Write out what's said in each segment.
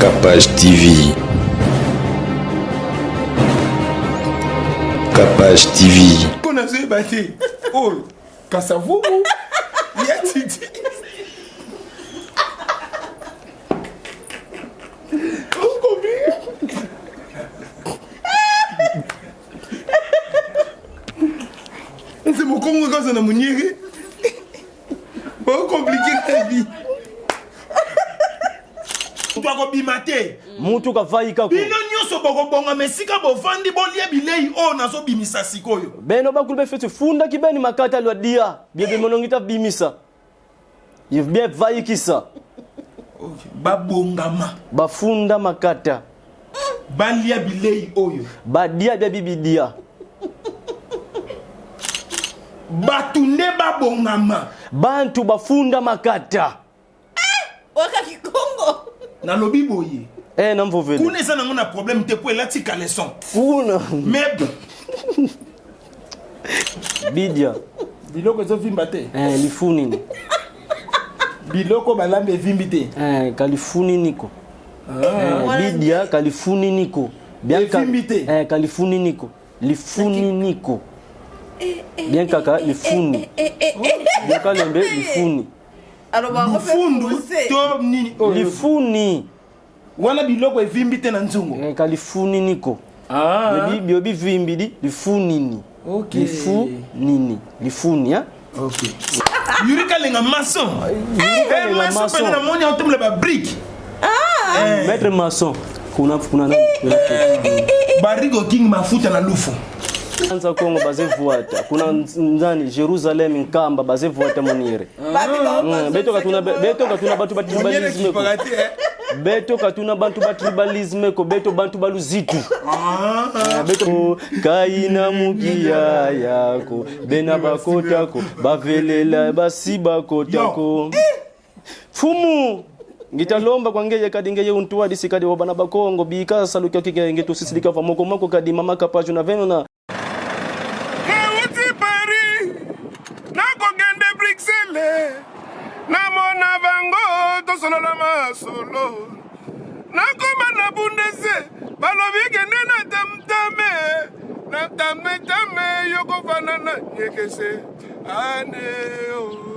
Capage TV. Capage TV. Ko nazoyeba te oyo kasavubu ya titi Ese mokongo kaza na munyere okomplike na vie moto akobima te mutu kavai kako bino nyonso bokobongama esika bovandi bolia bilei oyo nazobimisa sikoyo beno bakulu befeti fundaki beni makata lwa dia biebe monongi ta bimisa bien vayikisa babongama bafunda makata balia bilei oyo badia bia bibidia bato nde babongama bantu bafunda makata Oka kikongo. Nalobi boye. Eh, na mvovele. Kuna eza nango na problème te po elati caleçon. Kuna. Mais Bidia. Biloko ezovimba te. Eh, lifunini. Biloko balambi evimbi te. Eh, kalifuniniko. Ah. Eh, bidia kalifuniniko. Evimbi te. Eh, kalifuniniko. Lifuniniko. Bien kaka lifuni. Bien kalembe lifuni. Lufundu to nini oyo? Lifuni. Wana biloko evimbi te na nzungu. Eh, ka lifuni niko. Ah. Bi bio bivimbi di lifunini. Okay. Lifunini. Lifuni hein. Okay. Yuri Kalenga maçon. Yuri Kalenga eh, maçon maçon. pena namoni aotombola ba brique. Ah. Eh. Maître maçon. Kuna kuna nani? Barigo King mafuta na lufu. Anza Kongo bazevuata kuna nzani Jerusalem nkamba bazevuata munire mm, beto katuna beto katuna bantu ba tribalisme ko beto katuna bantu ba tribalisme ko beto bantu ba luzitu ah. ah, beto kaina mukia yako bena bakotako bavelela basi bakotako Fumu ngitalomba kwa ngeye kadi ngeye untuwa disi kadi wabana bakongo bika saluka kike ngitu sisilika fa moko moko kadi mama kapaju na veno na Nauti Paris nakokende Bruxelles namona bango tosolola masolo nakoma na Bundese balobi kende na tamtame na tametame yokofanda na nyekese aneo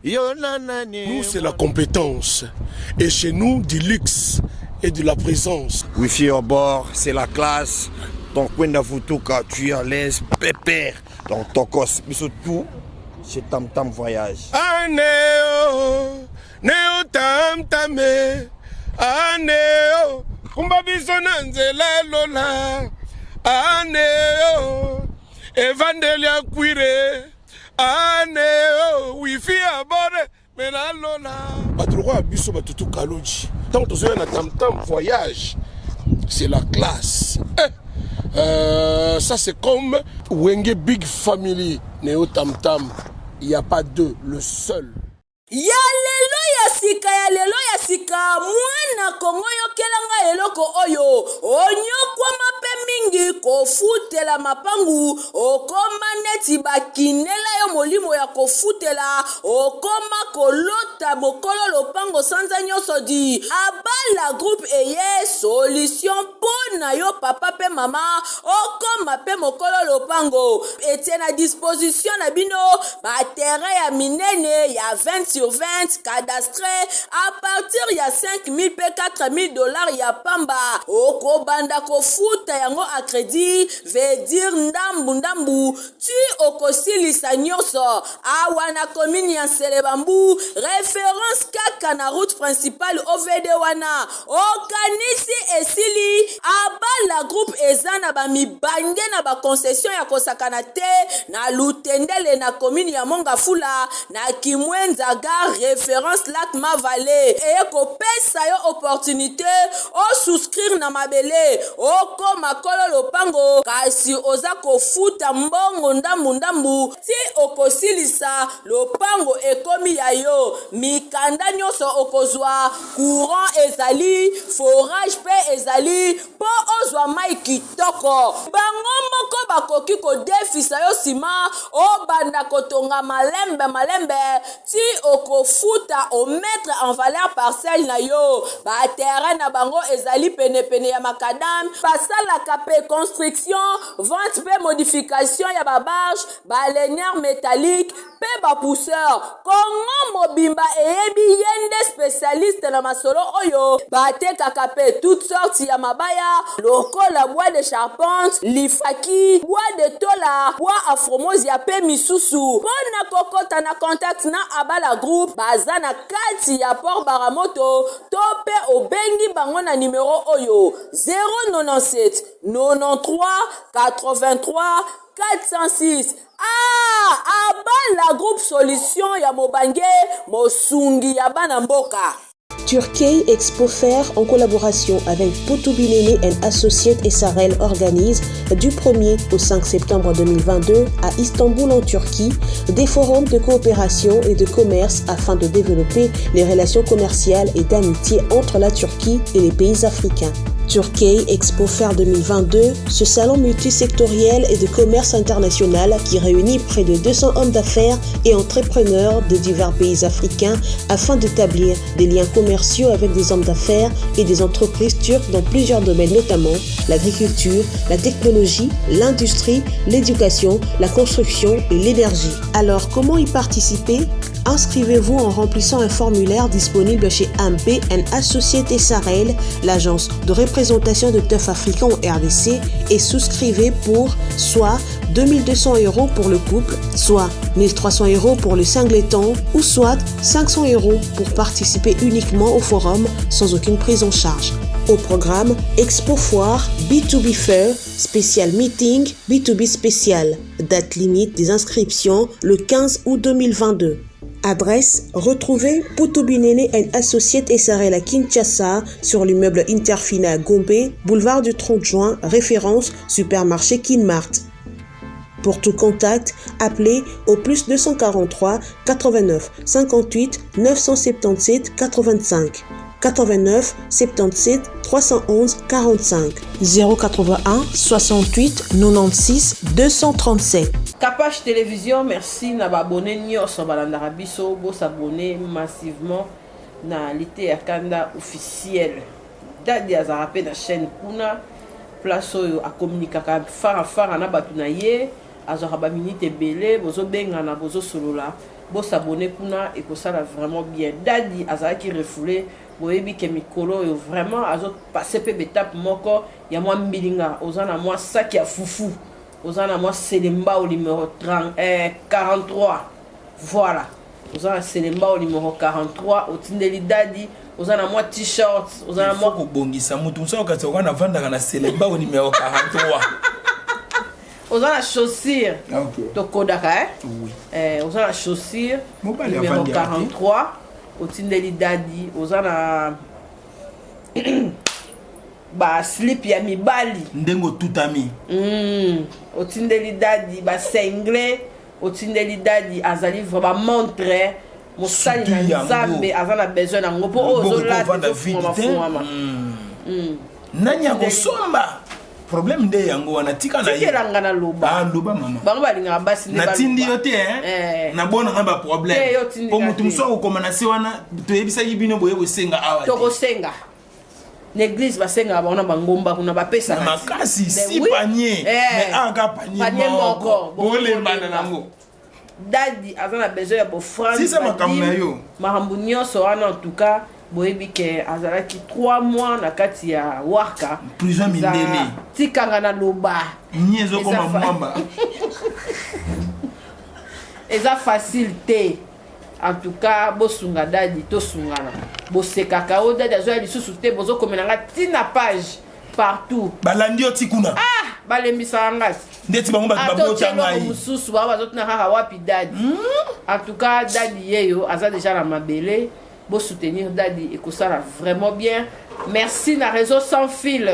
Nous, c'est la compétence. Et chez nous, du luxe et de la présence. Wifi au bord, c'est la classe. Donc, Kwenda Futuka, tu es à l'aise, pépère. Donc, Tokos, mais surtout, c'est Tam Tam Voyage. Aneo, neo tam tame, aneo, kumba biso na nzela lola, aneo, evandeli ya kwire, aneo, wifi ya bore, mela lola. Bato lokola biso bato tu kaloji ntango tozoya na tamtam voyage c'est la classe eh, ça c'est comme wenge big family neo tamtam il y a pas deux le seul Ya lelo ya sika ya lelo ya sika mwana Kongo yokela nga eloko oyo onyokwama pe mingi kofutela mapangu okoma neti bakinela yo molimo ya kofutela okoma kolota mokolo lopango sanza nyoso di abala groupe eye solution po na yo papa pe mama okoma pe mokolo lopango etie na disposition na bino ba terrain ya minene ya 20 sur 20 cadastre à partir ya 5000 pe 4000 dollars ya pamba okobanda kofuta yango à crédit veut dire ndambu ndambu ti okosilisa nyonso awa na commune ya Nselebambu reference kaka na route principale OVD wana okanisi esili abala groupe eza na ba mibange na ba concession ya kosakana te na Lutendele na commune ya Mongafula na Kimwenza gare reference lac Mavale eye kopesa yo opportunite o souscrire na mabele okoma kolo lopango. lopango kasi oza kofuta mbongo ndambu ndambu ti okosilisa lopango ekomi ya yo. Mikanda nyonso okozwa, courant ezali, forage pe ezali po ozwa mayi kitoko. Bango moko bakoki kodefisa yo sima obanda kotonga malembe malembe ti okofuta o mettre en valeur parcelle na yo. Ba terrain na bango ezali pene pene ya macadam, basalaka pe construction, vente pe modification ya ba barges, ba lenières metalliques pe ba pousseurs. Congo mobimba eyebi ye nde specialiste na masolo oyo. Batekaka pe toutes sortes ya mabaya lokola bois de charpente, lifaki, bois de tola, bois afromosia pe misusu. Po na kokota na contact na Abala Group, baza na kati ya Port Baramoto to pe obengi bango na numero oyo, 097 93 83 406. Ah! Abala Group Solution ya mobange mosungi ya bana mboka. Turkey Expo Fair en collaboration avec Poutoubilele and Associates SRL organise du 1er au 5 septembre 2022 à Istanbul en Turquie des forums de coopération et de commerce afin de développer les relations commerciales et d'amitié entre la Turquie et les pays africains. Turkey Expo Fair 2022, ce salon multisectoriel et de commerce international qui réunit près de 200 hommes d'affaires et entrepreneurs de divers pays africains afin d'établir des liens commerciaux avec des hommes d'affaires et des entreprises turques dans plusieurs domaines, notamment l'agriculture, la technologie, l'industrie, l'éducation, la construction et l'énergie. Alors, comment y participer Inscrivez-vous en remplissant un formulaire disponible chez MP Associates SARL, l'agence de représentation de TUF Africa en RDC, et souscrivez pour soit 2200 euros pour le couple, soit 1300 euros pour le singleton ou soit 500 euros pour participer uniquement au forum sans aucune prise en charge. Au programme Expo Foire, B2B Fair, spécial meeting, B2B spécial. Date limite des inscriptions le 15 août 2022. Adresse, retrouvez Poutobinene and Associates SRL à Kinshasa sur l'immeuble Interfina Gombe, boulevard du 30 juin, référence supermarché Kinmart. Pour tout contact, appelez au plus 243 89 58 977 85 89 77 311 45 081 68 96 237. Kapash Television merci na ba abonnes nioso balandaka biso bo s'abonner massivement na Liteya Kanda officiel Dady azalaka pe na chaîne kuna place oyo a communiquaka fara fara na batu na ye azwaka ba minutes ebele bozo bengana bozo solola bo s'abonner kuna ekosala vraiment bien Dady azalaki refoule boyebi ke mikolo oyo vraiment azo passer pe b'etape moko ya mwa mbilinga oza na mwa sac ya fufu oza na mwa selembao numero 30 eh, 43 voilà oza na selembao numero 43 otindeli dadi oza na mwa t-shirt oza na mwa kobongisa moto mosusu akokatisa oka navandaka na selembao numero 43 oza na chaussure okay. tokodaka eh? oui. eh, oza na chaussure numero 43 otindeli dadi oza na ba slip ya mibali ndenge otutami mm, otindeli dadi ba single otindeli dadi azali vrai ba montre mosali na nzambe aza na besoin na yango mpo oyo ozolata ezofungwama mm. mm. nani akosomba problème nde yango wana tika na tikelanga na loba ah, loba mama bango balingaka basi nde natindi yo te eh. nabona nga ba problème po moto mosusu akokoma na se wana toyebisaki bino boye kosenga awa tokosenga na église basengaka bango na bangomba kuna bapesaka makasi si panier eh. mais aka panier moko bolembana nango dadi aza na besoin ya bofrandisa makambo na yo makambo nyonso wana en tout cas boyebi ke azalaki 3 mois na kati ya warka prison mindele tikanga na loba ni ezokoma mwamba eza facile te En tout cas bosunga dady tosungana bosekaka o dady azoya lisusu te bozokomela nga ti na page partout balandi yo ti kuna ah balembisaka nga ndeti bango bato babota ngai mosusu bango bazotuna kaka wapi dady en tout cas dady yeyo aza deja na mabele bo soutenir dady ekosala vraiment bien merci na réseau sans fil.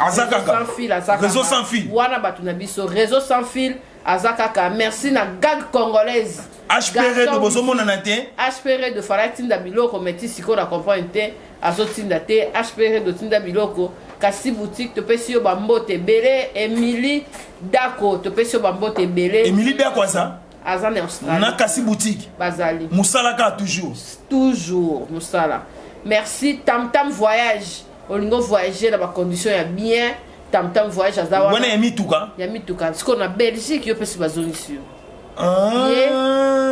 Aza kaka. Sans fil aza kaka. Réseau sans fil. Wana bato na biso réseau sans fil aza kaka. Merci na gag congolaise. HPR Garçon de bozomonana te. HPR de fala tinda biloko mais ti sikoyo na comprendre te azotinda te HPR de tinda biloko kasi boutique topesi yo bambote ebele Emily Dako topesi yo bambote ebele. Emily Dako aza aza na Australie. Na kasi boutique. Bazali. Musala kaka toujours. Toujours musala. Merci Tam Tam voyage. Olingo voyager na ba conditions ya bien. Tam Tam voyage aza wana. Wana ya mituka. Ya mituka. Sikoyo na Belgique yo pesi bazongisi yo. Ah. Ye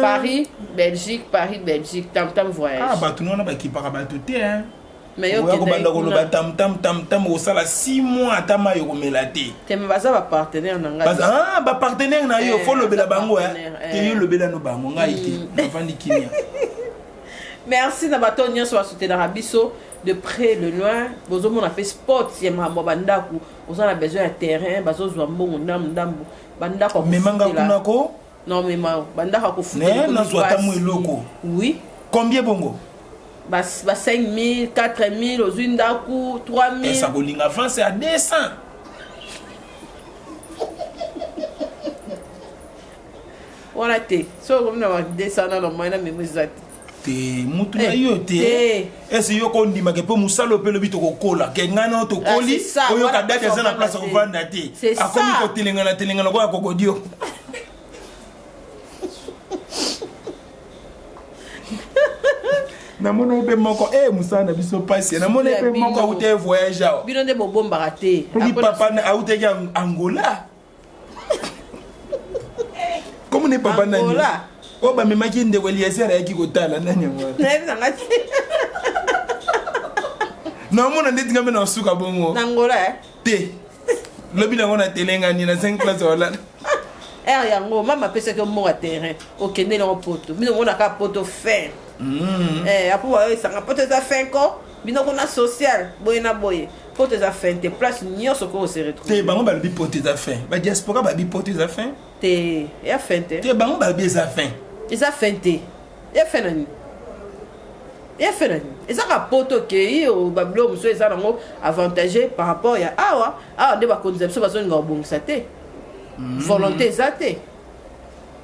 Paris, Belgique, Paris, Belgique, Tam Tam voyage. Ah bato wana bakipaka bato te hein. Mais yo oya kobanda koloba tam tam tam tam okosala 6 mois ata mai okomela te. Te mais baza ba partenaire na ngai. Ah ba partenaire na yo eh, faut lobela bango hein. eh. Te yo lobela no bango ngai te. Nafandi kimia. Merci na bato nyonso basoutenaka biso de près de loin bozomona mpe sport ya makambo ya bandako oza na besoin ya terrain bazozwa mbongo ndambu ndambu bandako ya Memanga kofutela. kuna ko Non mema bandako ya kofutela Ne ekomi nazwa ata mwa pasi. eloko. Oui. Combien bongo? Ba, ba 5000, 4000 ozwi ndako 3000. Esa kolinga avance ya 200. Wana te. Soki okomi na ba 200 nano moyen na memo eza te. Te mutu na Eh, yo te. te. Ese yo kondimaka mpo mosala oyo mpe lobi tokokola ke ngai nao tokoli Ah, c'est ça, oyoka wana date aza na place place ya kovanda te C'est ça. akomi kotelengana telengana lokola kokodio namoni mpe moko e mosala na biso mpasi namoni mpe moko auta voyage awa bino nde bobombaka te soki papa autaki angola komo ne papa nani oyo bamemaki ndeko eliezer ayaki kotala nani yango nayebi nanga te naomona ndeti nga mpe na suka bongo na angola eh? te lobi nango na telengani na 5 place olala ere yango mama apesaki yo mbongo ya terrain okende nango poto bino omonaka poto fin eh, apo bayoesanga poto eza fin ko bino kuna social boye na boye poto eza fin te place nyonso ko se retrouve te bango balobi poto eza fin badiaspora balobi poto eza fin te ya fin te te bango balobi eza fin eza fin te ya fin na nini ya fin na nini eza ka poto okei babiloko mosusu eza nango avantage par rapport ya awa awa nde bakonzi na biso bazolinga kobongisa te volonté eza te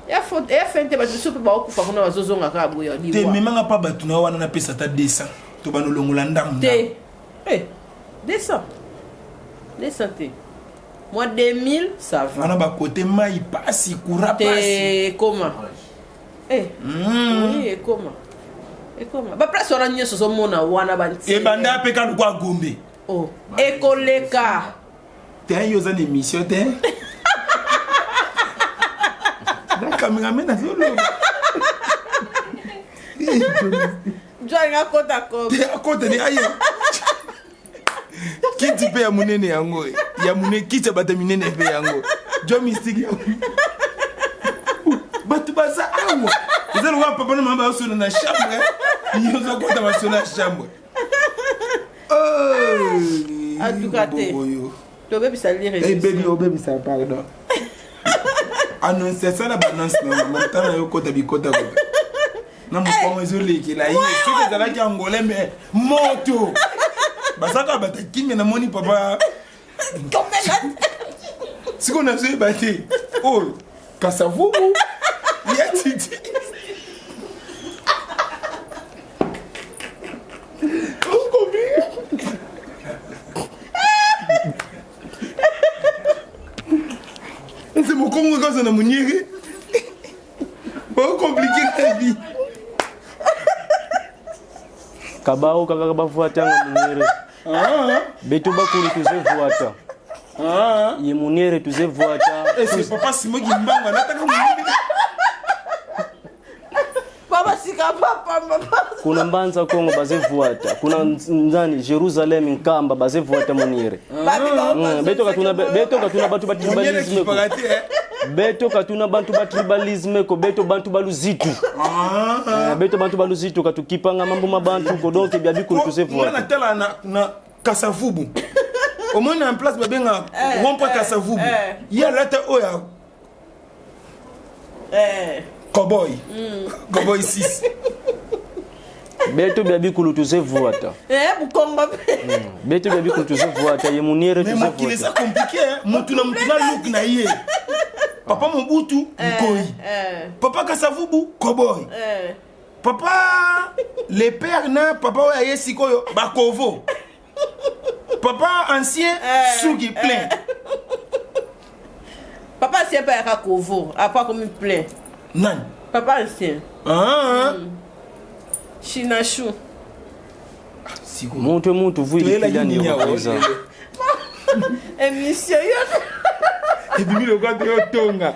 ya fin te bato mosusu mpe bakokufa kuna bazozonga kaka boye ya te liwa memanga mpa bato na yo wana napesa ata 200 to banolongola ndambo te eh, 200 200 te moi 2000 ça va wana bakote mai pasi courant te pasi ekoma eh, oui ekoma ekoma baplace wana nyonso ozomona wana banti ebanda mpe ka lokwa gombe oh. ekoleka te yo oza na émission te na cameraman azoloba jo alinga akota kobe akota ni aye kiti mpe ya monene yango ya monene kiti ya bato ya minene mpe yango jo mystique yango bato baza awa eza lokola papa na mama bazosolo na chambre yo ozokota masolo ya chambre En tout cas, te. Tobebisa lire. Ebebi obebisa pardon. Annonce sala ba annonce na mama tala yo kota bikota kota. Na mokongo ezolekela ye soki ezalaki angolais mais moto bazaka bato kimia namoni papa sikoyo nazoyeba te oyo kasavubu ya titi ese mokongo kaza na moniere ocomplike na vie kabao kaka bavuatanga muniere beto bakulu tuzevuata ye muniere tuzevuata ese papa simo kimbangu alataka monene Papa sika papa papa. Kuna mbanza Kongo bazevuata kuna nzani Jerusalem nkamba bazevuata muniere beto katuna beto katuna bantu ba tribalisme ko beto katuna bantu ba tribalisme ko beto bantu baluzitu beto bantu baluzitu katukipanga mambo mabantu ko donc bya bikulu tuzevuata nga natala na, na kasavubu omoni na place babenga rond-point kasavubu ye alata oyo cowboy cowboy 6. Beto bia bikulu tuzevuata. Eh, Bukongo mpe. Beto bia bikulu tuzevuata ye muniere Mais mokili eza tuzevuata. compliqué hein? mutu na mutu na look na ye. Papa Mobutu Nkoyi. Eh, Papa Kasavubu Koboy. eh. Papa le père na papa oyo aye sikoyo bakovo. Papa ancien suki plein. Papa ancien mpe ayaka kovo apa akomi plein. Nani? Papa ancien. Ah. Chinachou. Sikoyo. Muntu muntu vuili Toyelaki kilani nini awa? yokuza. Émission yo. Ebimi lokola te otonga.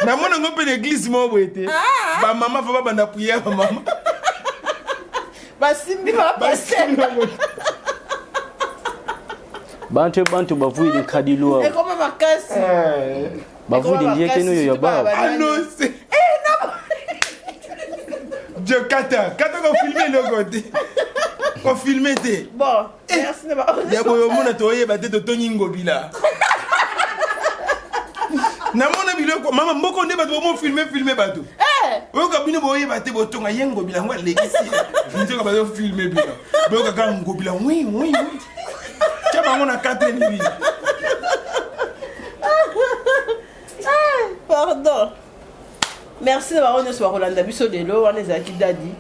Namona yango mpe na église moko boye te. Bamama fa babanda prière bamama. Basimbi ba pasteur. Basimbi bango. Bantu bantu bavuili nkadilu Ekoma makasi. Bavuili ndiye keno yo ya baba. Annonce. Je kata, kata ko filmer eloko te. Ko filmer te. Bon, merci na ba. Ya boye omona toyeba te totongi ngobila. Namona biloko mama mboko nde bato bomo filmer filmer bato. Oyoka bino boyeba te botonga ye ngobila yango alekisi. Nzoka bazo filmer bino. Boyoka kaka ngobila wi wi wi. Tia bango na 4 nuit. Pardon. Merci na bango nyonso bakolanda biso lelo wana ezalaki dadi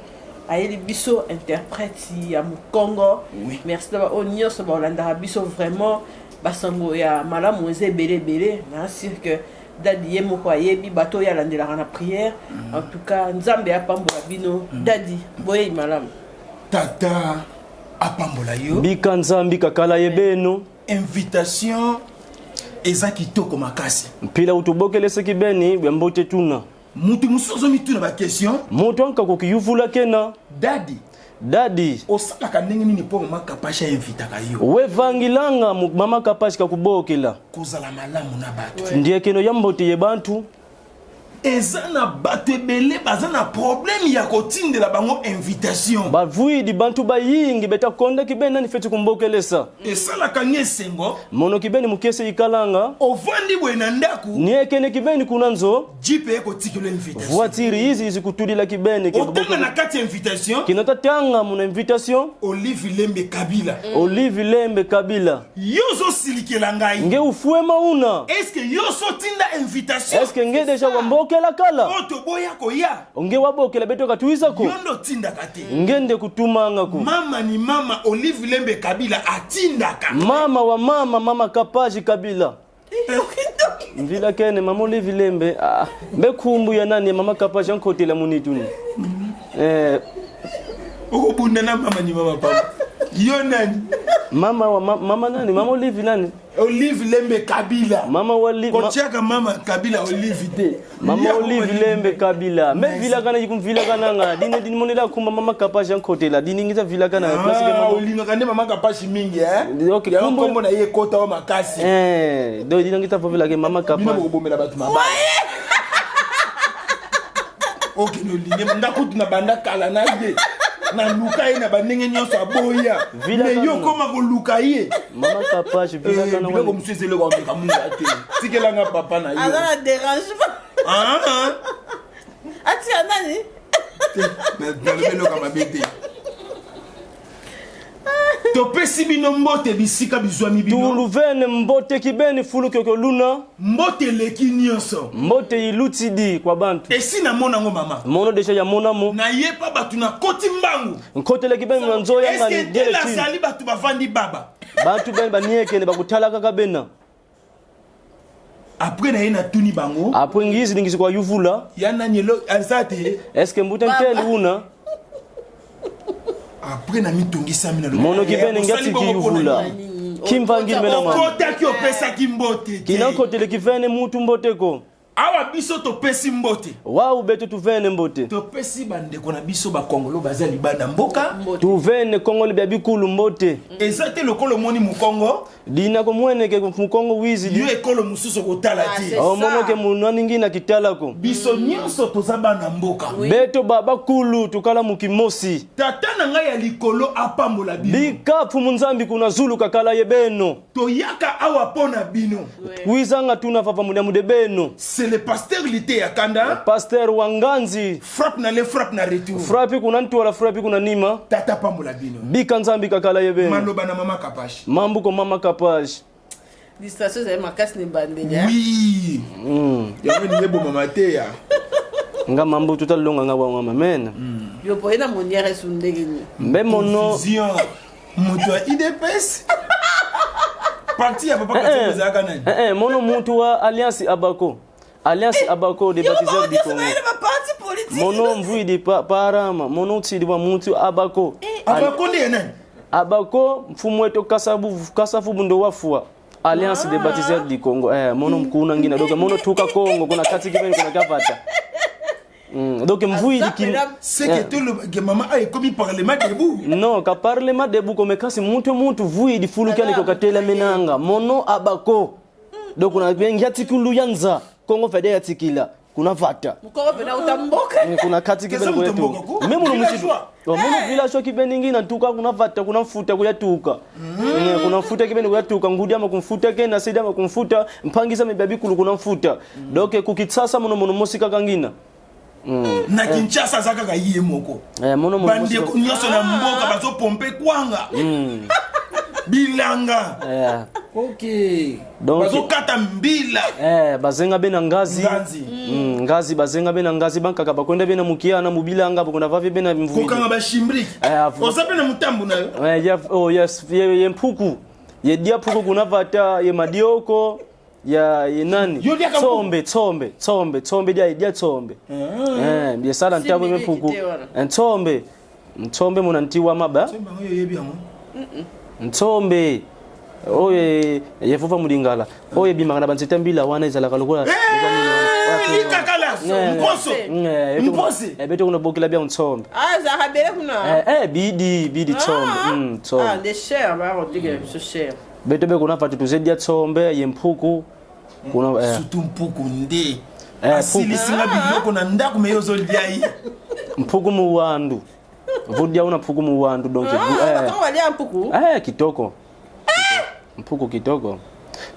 ayeli biso interprète ya mokongo. Oui. Merci na bango nyonso bakolandaka biso vraiment basango ya malamu eza ebele ebele na sûr que dadi ye moko ayebi bato oyo alandelaka na prière. En tout cas nzambe apambola bino. Dadi boyei malamu. Tata apambola yo. Bika nzambi kakala yebeno. Invitation eza kitoko makasi. Mpila utubokelese kibeni bya mbote tuna. Mutu mosusu azomituna ba question. Mutu anka kokiyuvula kena. Dadi. Dadi. Osalaka ndenge nini mpo mama Kapashi ainvitaka yo? Wevangilanga mama Kapashi kakubokela. Kozala malamu na bato. Ndiye keno ya mbote ye bantu. Eza na bato ebele baza na problème ya kotindela bango invitation. Bavuidi bantu bayingi betakonda kibeni nani feti kumbokelesa. Esalaka nge esengo. Mono kibeni mukese ikalanga. Ovandi boye na ndako. Niekene kibeni kuna nzo. Jeep ekotikela invitation. Voiture izi izi kutulila kibeni. Otanga na kati ya invitation. Kinota tanga muna invitation. Olive Lembe Kabila. Olive Lembe Kabila. Yo ozosilikela ngai. Nge ufue mauna. Est-ce que yo ozotinda invitation? Est-ce que nge deja wambokela kala? Oyo toboya koya. Nge wabokela beto katuizako. Yo nde otindaka te. Nge nde kutumanga ku. Mama ni mama Olive Lembe Kabila atindaka. Mama wa mama mama Kapaji Kabila. Mvila kene mama Olive Lembe. Ah, mbe kumbu ya nani mama Kapaji ankotela munituni. Okobunda na mama ni mama papa. Yo nani? Mama wa mama nani? Mama Olive nani? Olive Lembe Kabila. Mama wa li, Kotiaka mama Kabila Olive te. Mama Ya Olive Olive. Lembe Kabila. Me Merci. vila kana yikumvila kana nga. Dini dini monela kumba mama Kapashi ankotela. Dini ngiza vila kana. Ah, Place ke mama. olingaka nde mama Kapashi mingi, hein? Ok, Ya kumbu- kombo na ye ekota wa makasi. Donc dini ngiza vila ke mama Bino Kapashi. bokobomela bato mabala. Okende olingi nga kutu na banda kala na ye. Naluka ye na bandenge nyonso aboya. Vila Mais yo kana. okoma koluka ye. Mama Kapashi, vila kana Biloko wana. mosusu eza eloko ya komeka munga te. Tikelanga papa na yo. Aza na dérangement. Ah, ah. Atika nani? Te, nalobi eloko ya mabe te. Topesi bino mbote bisika bizwami bino. Tuluvene mbote kibeni fulu kyokyo luna. Mbote eleki nyonso. Mbote ilutidi kwa bantu. Esi namona ngo mama. Mono deja ya monamo. Nayepa bato na koti mbangu. Nkotele kibeni na nzoya Est-ce ngani que diele tel chini. azali bato bavandi baba? Bantu beni baniekene bakutala kaka bena. Après na ye natuni bango. Après ngizi ngizi kwa yuvula. Ya nani elo aza te. Est-ce que mbuta nteli una? Après na mitungisami na lobi. Mono kibeni Osali ngati bongo mpona kiyuvula. nini? Kimvangile mena mama. Okotaki opesaki mbote te. Kina nkotele kivene mutu mboteko. Awa biso topesi mbote. Wau beto tuvene mbote. Topesi bandeko na biso ba Kongolo baza libanda mboka. Tuvene Kongolo bya bikulu mbote. Eza te lokolo moni mukongo. Dina ko mwene ke mukongo wizi di. Yo ekolo mosusu kotala te. Ah, c'est Oh, mono ça. ke munani ngina kitalako. Biso nyonso toza bana mboka. Beto baba kulu tukala mukimosi. Tata na ngai ya likolo apambola bino. Bikapu munzambi kuna zulu kakala yebeno. Toyaka awa mpo na bino. Wizanga tuna fafa mudia mudebeno. C'est C'est le pasteur Lité Akanda. Pasteur Wanganzi. Frappe na le frappe na retour. Frappe kuna ntola frappe kuna nima. Tata pambola bino. Bika nzambi kakala yebe. Maloba na mama Kapash. Mambuko mama Kapash. Distraction ezali makasi na ebandeli. Oui. Yango elingi eboma mateya. Nga mambu tutalonga nga bwa mama men. Yo poye na moniere esu ndenge nini? Mbe mono. Vision. Moto ya UDPS. Parti ya papa Katumbi ezalaka nani? Eh, eh, mono mutu wa Alliance Abako. Alliance Abako des baptiseurs du Congo. Mono mvuidi pa, parama, mono tsidi wa mutu Abako. Abako nde ya nani? Abako mfumu wetu kasabu kasafu bundo wafua. Alliance des baptiseurs du Congo. Eh, mono mkuna ngina donc mono tuka Congo kuna kati kibeni kuna kavata. Donc mvuidi ki C'est que tout le que maman a commis parlement debout. Non, ka parlement debout comme kasi muntu muntu vuidi fuluka liko katela menanga mono abako. Donc kuna bengi tikulu yanza Congo fede ya tikila kuna vata. Mukoko pena uta mboka. Kuna kati Kesa kibeni mutu kwetu. mboka ku? Meme no muchitu. Villageois. Mono villageois kibeni ngina tuka kuna vata kuna mfuta kuyatuka. Kuna mfuta kibeni kuyatuka ngudi ama kumfuta ke na sidi ama kumfuta mpangisa mibabi kulu kuna mfuta. Donc kukitsasa mono mono mosika kangina. Na Kinshasa aza kaka ye moko. Eh, mono mono Bandeko mosika. nyonso na mboka bazopompe kwanga. Bilanga. Eh. Ok. Donc Bazokata mbila. Eh, bazenga be na ngazi. Ngazi. Ngazi bazenga be na ngazi bankaka bakwenda be na mukia na mubilanga bakona vave be na mvui. Kokanga bashimbriki. Eh, Oza mpe na mutambu na yo. Eh, ya oh yes ye, ye mpuku. Ye dia puku kuna vata ye madioko ya ye nani? Yo liaka mpuku? Tsombe tsombe tsombe tsombe dia dia tsombe. Eh, ye sala ntabo Simbi me mpuku. te wana. Eh, Tsombe. Ntsombe mona ntiwa maba. Tsombe yango yo oyebi yango. Ntsombe. Oyo ye fufa mulingala. Oyo ebimaka na banzete mbila wana ezalaka lokola. Eh, likakala. Mposo. Mposi. Beto kuna bokela bya ntsombe. Ah, ezalaka ebele kuna. Eh, eh, bidi bidi tsombe. Ah, Tsombe. nde cher bakotekela biso cher. Beto be kuna fatu tuzedia tsombe ye mpuku. Kuna eh. Surtout mpuku nde. Eh, Asilisinga biloko na ndako me yo ozolia ye. Mpuku muwandu. Vudia una mpuku muwandu donc Ah, eh. bakongo balia mpuku. Eh, kitoko. Mpuku kitoko.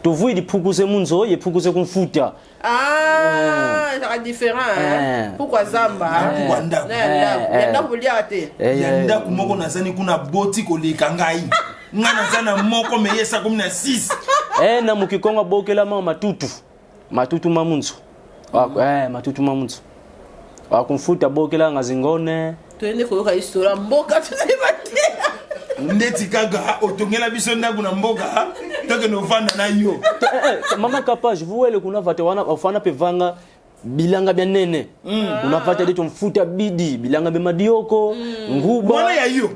Tuvuidi puku se munzo ye puku se kumfuta. Ah, ezalaka différent. Eh. Mpuku ya zamba. Mpuku ya ndako. Na ya ndako. Eh, Ya eh. ndako boliaka te. Eh, ya eh, ndako moko nazani kuna boti koleka ngai ngai naza na moko me ye esakomi na 6 Eh, na mukikongo bokela ma matutu. Matutu mamunzo. Wako eh matutu mamunzo. Wakumfuta bokela ngazingone. Toyende koyoka histoire ya mboka toyeba te. Ndeti kaka otongela biso ndako na mboka tokende ovanda na yo. Eh, eh, mama Kapage vuwele kuna vate wana ofana pe vanga bilanga bya nene. Unapata leto mfuta bidi bilanga bya madioko nguba. Wana ya yo.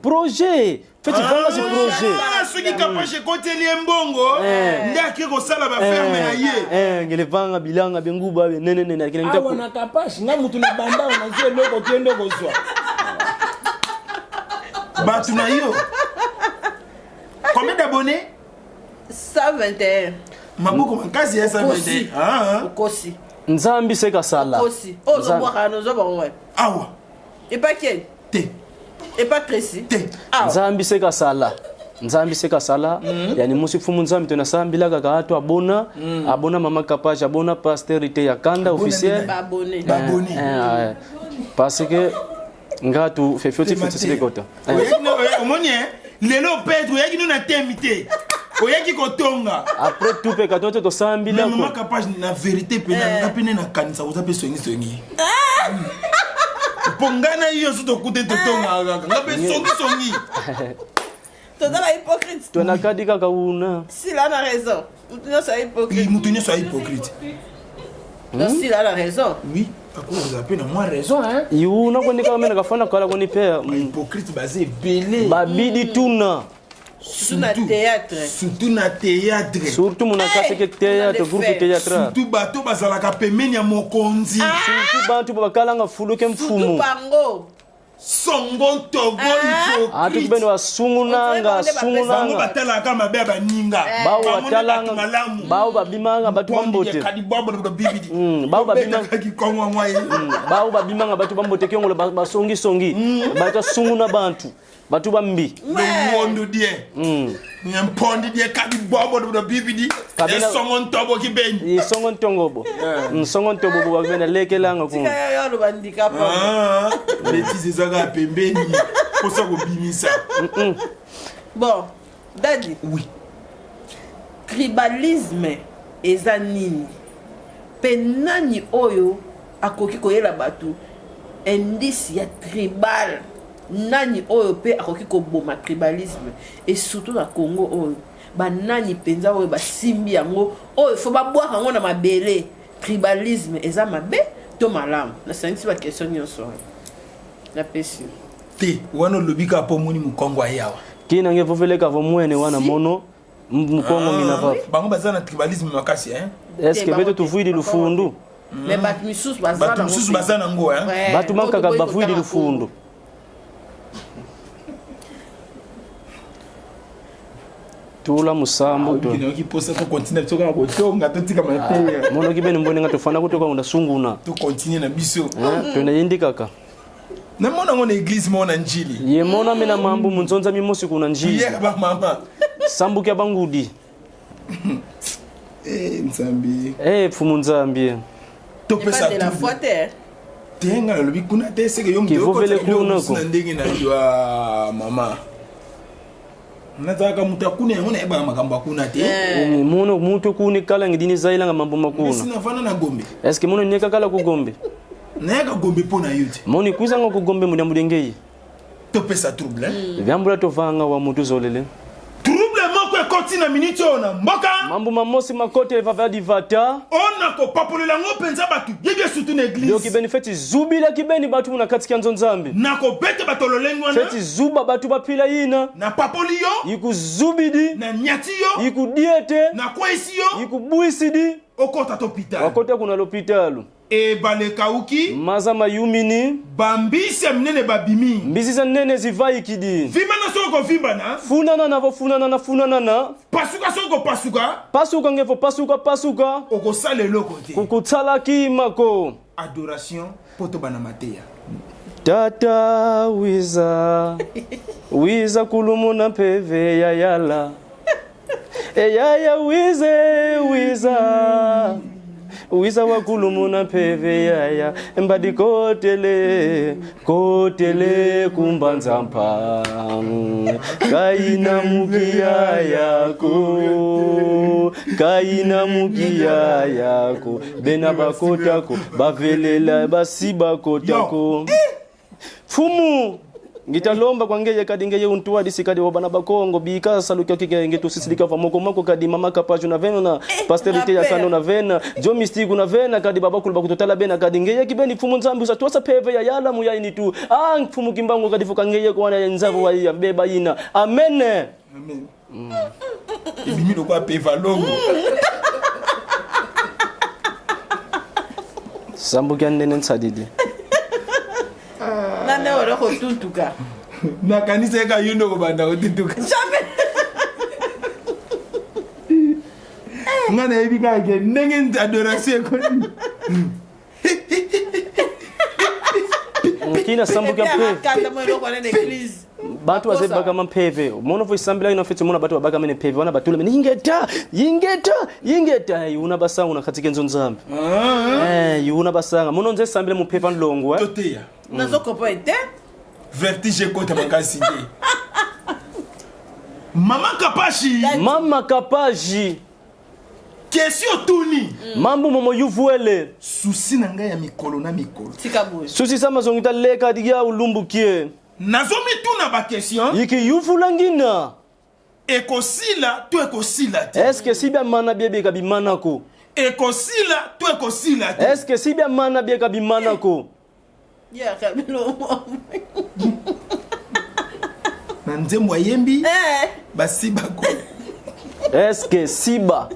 Projet. Faites vanga ce projet. Ah, soki Kapage ekoteli ye mbongo nde ake kosala baferme na ye. Eh, ngele vanga bilanga bya nguba bya nene nene akina Awa ngita. na Kapage nga mutu na banda nazwi eloko kende kozwa. Bato na yo. Combien d'abonnés? 121. Maboko makasi ya 121. Okosi. Ah, ah. Okosi. Nzambi seka sala. Okosi. Oyo ozobwaka wana ozwa bango wapi? Awa. Epa Ken? Te. Epa Tracy? Te. Awa. Nzambi seka sala. Nzambi seka sala. Yani musi fumu nzambi tunasambila kaka atu abona, abona mama Kapage, abona pasteur ite ya kanda officiel. Ba abonné. Ba abonné. Eh, eh, parce que ngatu fefioti futi sikota. Oyaki na- omoni eh? Lelo Pedro oyaki no na temi te. Oyaki kotonga. Après tout pe katoto tosambila Mais ko. mama Kapage na vérité pe na nga pe na kanisa koza pe songi songi. Mpo ngai na yo so tokute totongaka kaka nga pe songi songi. Toza ba hypocrite. Tonakadi kaka una. Sila na raison. Mutu nyonso ya hypocrite. Mutu nyonso ya hypocrite. Donc Sila a raison. Oui, akozala pe na mwa raison hein. Yuna koni kaka mena kafana kala koni pe. Ba hypocrite baza ebele. Babidi tuna. Surtout na théâtre. Surtout na théâtre. Surtout mona kasi ke théâtre, groupe théâtre. Surtout bato bazalaka pembeni ya mokonzi. Surtout bantu bakalanga fuluke mfumu. Surtout bango. Songo ntogo hypocrite. Atu beno basungunanga, Bango sungunanga. batalaka mabe ya baninga. Bao Bango nde bato batalanga, malamu. bao babimanga batu bambote. Bao babimanga bao babimanga batu bambote kiongolo basongi songi. Bato sunguna bantu. Batu bambi. Longondo die. Nyampondi die kadi bobo do bibidi. Kabila- Esongo ntobo ki beni. Isongo ntongobo. Nsongo ntobo bo bena lekelanga ku. Tika yo aloba ndika pa. Ah, bêtise ezaka pembeni. Posa kobimisa. Bon, daddy. Oui. Tribalisme eza nini? Pe nani oyo akoki koyela bato indice ya tribal? Nani oyo pe akoki koboma tribalisme? Et surtout na Congo oyo, ba nani penza oyo basimbi yango, oyo faut babwaka yango na mabele? Tribalisme eza mabe to malamu? Nasangisi ba question nyonso wana. Napesi. Te, wana olobi kaka mpo omoni mokongo aye awa. Kina nge voveleka vo mwene wana mono mukongo ngina vafa. Bango baza na tribalisme makasi hein. Est-ce que beto tuvuidi lufundu? Mais bato misusu baza Bato misusu baza nango hein. Ouais. Bato mankaka Oyo bavuidi toboyi lufundu. Tula musambu to. Nayoki mposa tokontinue biso kaka kotonga totika mateya. Mono kibeni mbone nga tofanda kutoka una sunguna. Tokontinue na biso. Tona yindi kaka. Namona yango na eglise moko na Njili. Ye mona mina mambu munzonza mimosi kuna Njili. Prière ba mama. Sambuki ya bangudi. Eh Nzambi. Eh Mfumu Nzambi. Topesa de la foi te. Te nga nalobi kuna te seke yo Ki vovele kuna ko. na ndenge na yo ah, mama. Nazalaka moto ya kuna yango nayebaka makambo ya kuna te. Eh, Mono mutu kuni kala ngidini zailanga mambo makuna. Esi navanda na Gombe. Est-ce que mono nyeka kala ku Gombe? Nayaka Gombe mpo na yo te. Moni kuzanga ku Gombe munya mudengei. Topesa trouble hein? Vyambula tovanga wa mutu zolele. Trouble moko ekoti na miniti oyo na mboka. Mambo mamosi makote vava divata. Ona kopapolela yango mpenza bato yebie surtout na église. Yoki beni feti zubila kibeni batu muna kati kya nzambi. Na kobeta bato lolenge wana. Feti zuba batu bapila yina. Na papoli yo. Ikuzubidi. Na nyati yo. Ikudiete. Na kwesi yo. Ikubuisidi. Okota to hôpital. Wakota kuna l'hôpital. Ebale ekauki. Maza mayumini. Bambisi ya minene babimi. Mbisi za nene zivaikidi. Vimbana soki okovimbana. Funana navo funana na funana na. Pasuka soki okopasuka. Pasuka ngevo pasuka pasuka. Okosala eloko te. Kukutsala kimako. Adoration po tobanda mateya. Tata wiza. Wiza kulumuna mpeve ya yala. Eyaya wize wiza. Wiza wa kulumuna mpeve yaya. Mbadi kotele kotele kumbanza mpa. Kaina mukia yako. Kaina mukia yako. Bena bakotako bavelela basi bakotako. Fumu ngitalomba kwa ngeye kadi ngeye untua disi kadi wabana bakongo bika saluka kike ngetu sisilika fa moko moko kadi mama kapaju na vena na pasteur te ya kano na vena jo mistiku na vena kadi baba kuluba kutotala bena kadi ngeye kibeni fumu nzambi usa tuasa peve ya yala muya ini tu ah fumu kimbangu kadi fuka ngeye kwa na nzavu wa ya beba ina amen. Amen. Ebimi lokwa peva longo. Sambuki ndene nsadidi. Nane oyo kotuntuka. Nakanisa eka yo nde okobanda kotuntuka. Jamais. Nga nayebi kaka ke ndenge adoration ekoti. Kina sambuki ya peve. Kanda mo eloko wana na église. Bantu baze bakama mpeve. Mono vo isambila ina fetsi mona batu babaka mene peve wana batula mene ingeta ingeta ingeta yuna basanga una katika nzo nzambi. Yuna basanga mono nze sambila mu peve ndongo eh. Toteya. Nazo comprendre te. Vertige ekota makasi te. Mama Kapashi. Mama Kapashi. Question tuni. Mambo momo yuvuele. Souci na ngai ya mikolo na mikolo. Tika boye. Souci sama zongita leka diya ulumbukie. Nazomituna ba question. Yiki yuvula ngina. Ekosila to ekosila te. Est-ce que si bien mana biebe ka bimanako? Ekosila to ekosila te. Est-ce que si bien mana biebe ka bimanako? Ya kabilo. Na nzembo ayembi. Eh. Basibako. Est-ce que siba?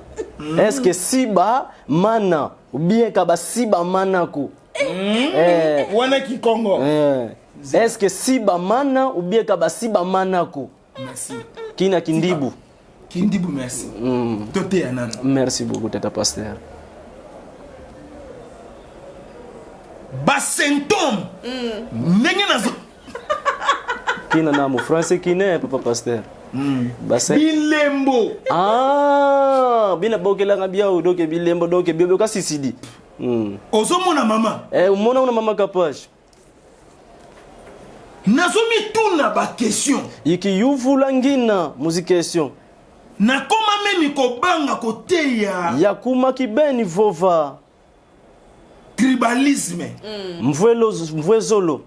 Est-ce que siba mana ou bien ka basiba manako? Eh. Wana kikongo. Eh. Est-ce que siba mana ou bien ka basiba manako? Merci. Kina kindibu. Kindibu merci. Tote ya nana. Merci beaucoup tata pasteur. Ba symptômes. Ndenge nazo. Kina na mu français kine papa pasteur. Base Bilembo. Ah, bina bokelanga biao donc bilembo donc biobe kasi sidi. Ozomona mama. Eh, umona una mama Kapash. Nazomituna ba question. Iki yuvula ngina muzi question. Nakoma memi kobanga koteya. Yakuma kibeni vova. Tribalisme. Mvwelo, mvwezolo.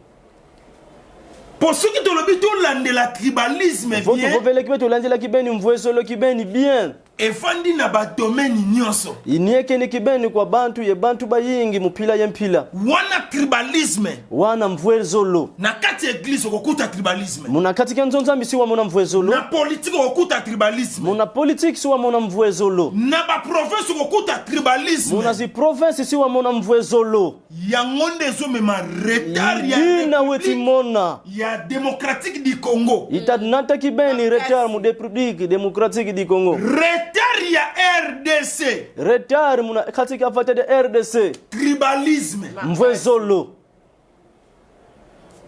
Po soki tolobi tolandela tribalisme Voto bien. vovele kibe tolandela kibeni mvwezolo kibeni bien. Efandi na ba domaine nyonso. Inieke ni kibeni kwa bantu ye bantu bayingi mupila ye mpila. Wana tribalisme. Wana mvwezolo. Na kati ya église okokuta tribalisme. Muna kati ya nzonzambi si wamona mvwezolo. Na politique okokuta tribalisme. Muna politique si wamona mvwezolo. Na ba province okokuta tribalisme. Muna zi province si wamona mvwezolo. Yango nde ezomema retard ya Dina weti mona. Ya démocratique du Congo. Ita nata kibeni retard mu République démocratique du Congo. Retard ya RDC. Retard muna katika fata de RDC. Tribalisme. Mvwezolo.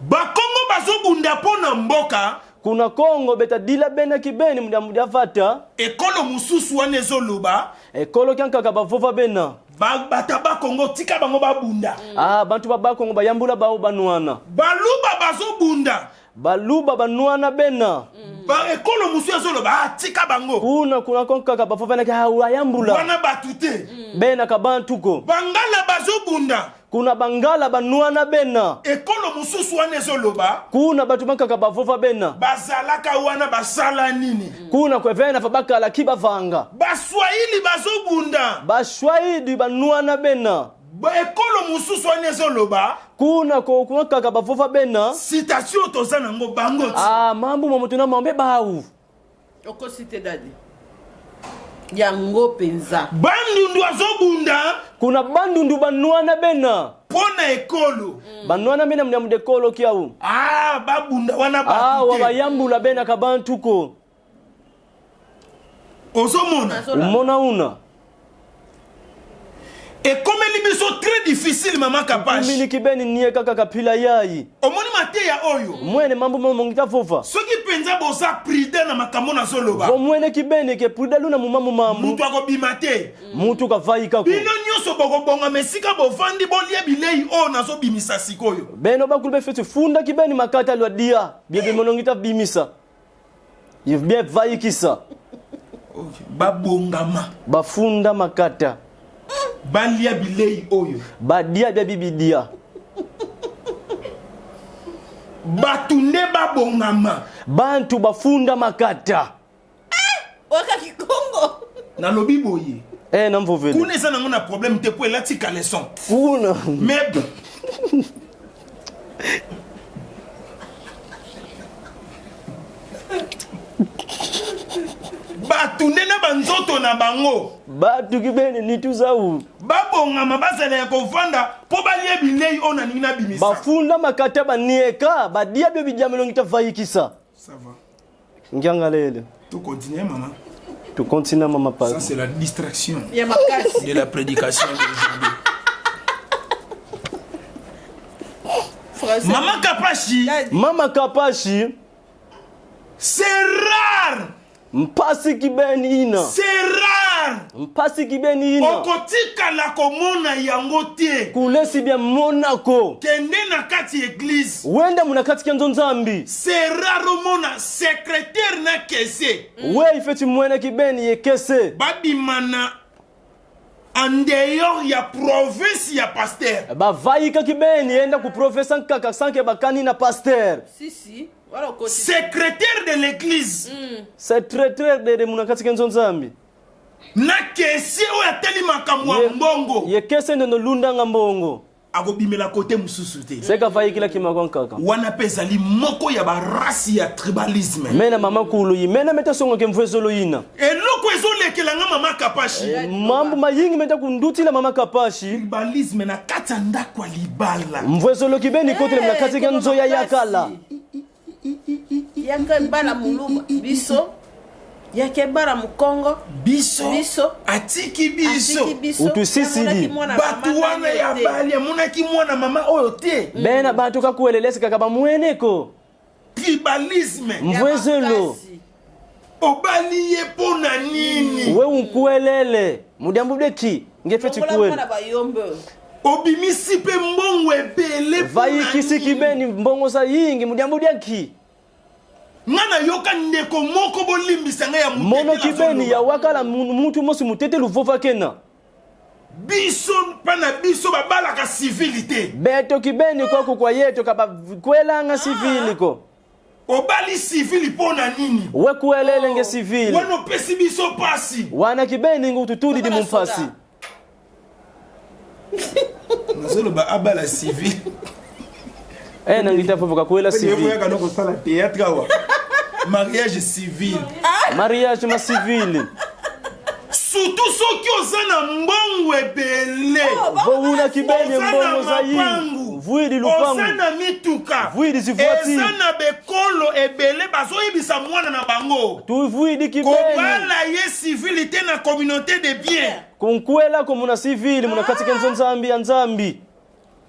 Bakongo bazobunda pona mboka. Kuna Kongo beta dila bena kibeni muda muda fata. Ekolo mususu wana ezoloba. Ekolo kyankaka bavova bena. Ba, bata ba Kongo tika bango babunda. Ah, bantu ba ba Kongo bayambula bao banwana. Baluba bazobunda. Baluba banwana bena. Ba ekolo mususu ezoloba, ah, tika bango. Kuna, kuna konkaka bavova na ka bayambula. Wana batu te. Bena ka bantu ko. Bangala bazobunda. Kuna bangala banwana bena. Ekolo mususu wana ezoloba. Kuna batu bankaka bavova bena. Bazalaka wana basala nini? Kuna kwevena fa bakala ki bavanga. Baswahili bazobunda. Baswahili banwana bena. Ba ekolo mususu wana ezoloba. Kuna ko kuna kaka bavova bena. Citation toza nango bango ti. Ah, mambu mo mutuna mambe bawu. Okosi te dadi. Yango penza. Bandundu azobunda. Kuna bandundu banwana bena. Pona ekolo. Banwana bena mna mudekolo kiau. Ah, babunda wana ba. Ah, wabayambula bena kabantuko. Ozomona. Umona una. Ekomeli biso très difficile mama Kapash. Mimi kibeni niye kaka kapila yayi. Omoni mateya oyo. Mwene mambo mambo ngita vova. Soki penza boza prudent na makambo nazoloba. Vo mwene kibeni ke prudent luna mumamu mambu. Mutu akobima te. Mutu kavai kako. Bino nyonso bokobonga mesika bovandi bolie bilei oyo nazobimisa sikoyo. Beno bakulu befeti funda kibeni makata lwa dia. Biebe monongita bimisa. Bien vaikisa. Okay. Babongama. Bafunda makata. Balia bilei oyo. Badia bia bibidia. Batunde babongama. Bantu bafunda makata. Oka kikongo. Nalobi boye. Eh, namvovele. Kuna eza nango na problème te po elati caleçon. Kuna. Mais bato nde na banzoto na bango. Bato kibene ni tuzau. Babongama bazala ya kovanda po balie bilei oyo nalingi nabimisa. Bafunda makata banieka, badia bio bidiamelongi ta vayikisa. Ça va. Ngiangalele. Tu continues, maman. Tu continues, maman, pas. Ça, c'est la distraction Ya makasi. de la prédication d'aujourd'hui. Français. Maman Kapashi. Daddy. Maman Kapashi. C'est rare. Mpasi kibeni ina. C'est rare. Mpasi kibeni ina. Okotikala komona yango te. Kulesi bia Monaco. Kende na kati église. Wenda muna kati ya nzambi. C'est rare omona secrétaire na kese. We ifeti mwene kibeni ye kese. Babimana en dehors ya province ya pasteur. Bavaika kibeni yenda ku province nkaka sanke bakani na pasteur. Si si. Wala okoti. Secrétaire de l'église. Secrétaire de muna kati ya nzambi. Na kese oyo ateli makambo ya mbongo. Ye kese ndono lundanga mbongo. Akobimela kote mosusu te. Seka vaikila kimako nkaka. Wana pe ezali moko ya ba race ya tribalisme. Mena mama kulu yi, mena meta songo ke mvwezolo yina. Eloko ezolekela nga mama Kapashi. Mambo mayingi meta kundutila mama Kapashi. Tribalisme na kati ya ndako ya libala. Mvwezolo kibeni kote na kati ya nzoya ya kala. Yaka bala muluba biso. Yake bara mukongo. Biso. Biso. Atiki biso. Atiki biso. Utusisi di. Amonaki mwana Batu mama wana ya te. bali, amonaki mwana mama oyo te. Bena bantu kakuelelesi kaka bamweneko. Tribalisme. Mvwezelo. Obali ye mpo na nini? We unkuelele mudiambu deki ngefe Longola chikuele. mwana bayombe. Obimisi mpe mbongo ebele mpo na Vayikisi nini? kibeni mbongo za yingi mudiambu deki. Nga nayoka ndeko moko bolimbisa ngai ya Mono motetela kibeni azoloba. ya wakala mutu mosi mutete luvova kena. Biso mpa na biso babalaka civili te. Beto kibeni kwako kwa yeto kaba kwelanga sivili ko. Obali civili mpo na nini? We kuelele nge sivili. Wana opesi biso pasi. Wana kibeni ngututudi di Bana mumpasi. soda. Nazoloba abala civil. Eh nangita vovoka kuela sivili. Oyaka no kosala théâtre awa. Mariage civil. Mariage ma sivili. Surtout soki oza na mbongo ebele. Vouna kibeni Oza na mbongo za yingi. mapangu. Vuidi Oza lupangu. na mituka. Vuidi zivoitire. Eza na bekolo ebele bazoyebisa mwana na bango. Tuvuidi kibeni. Kobala ye civil te na communauté de bien. Kunkwela ko muna sivili muna katika nzo nzambi ya nzambi.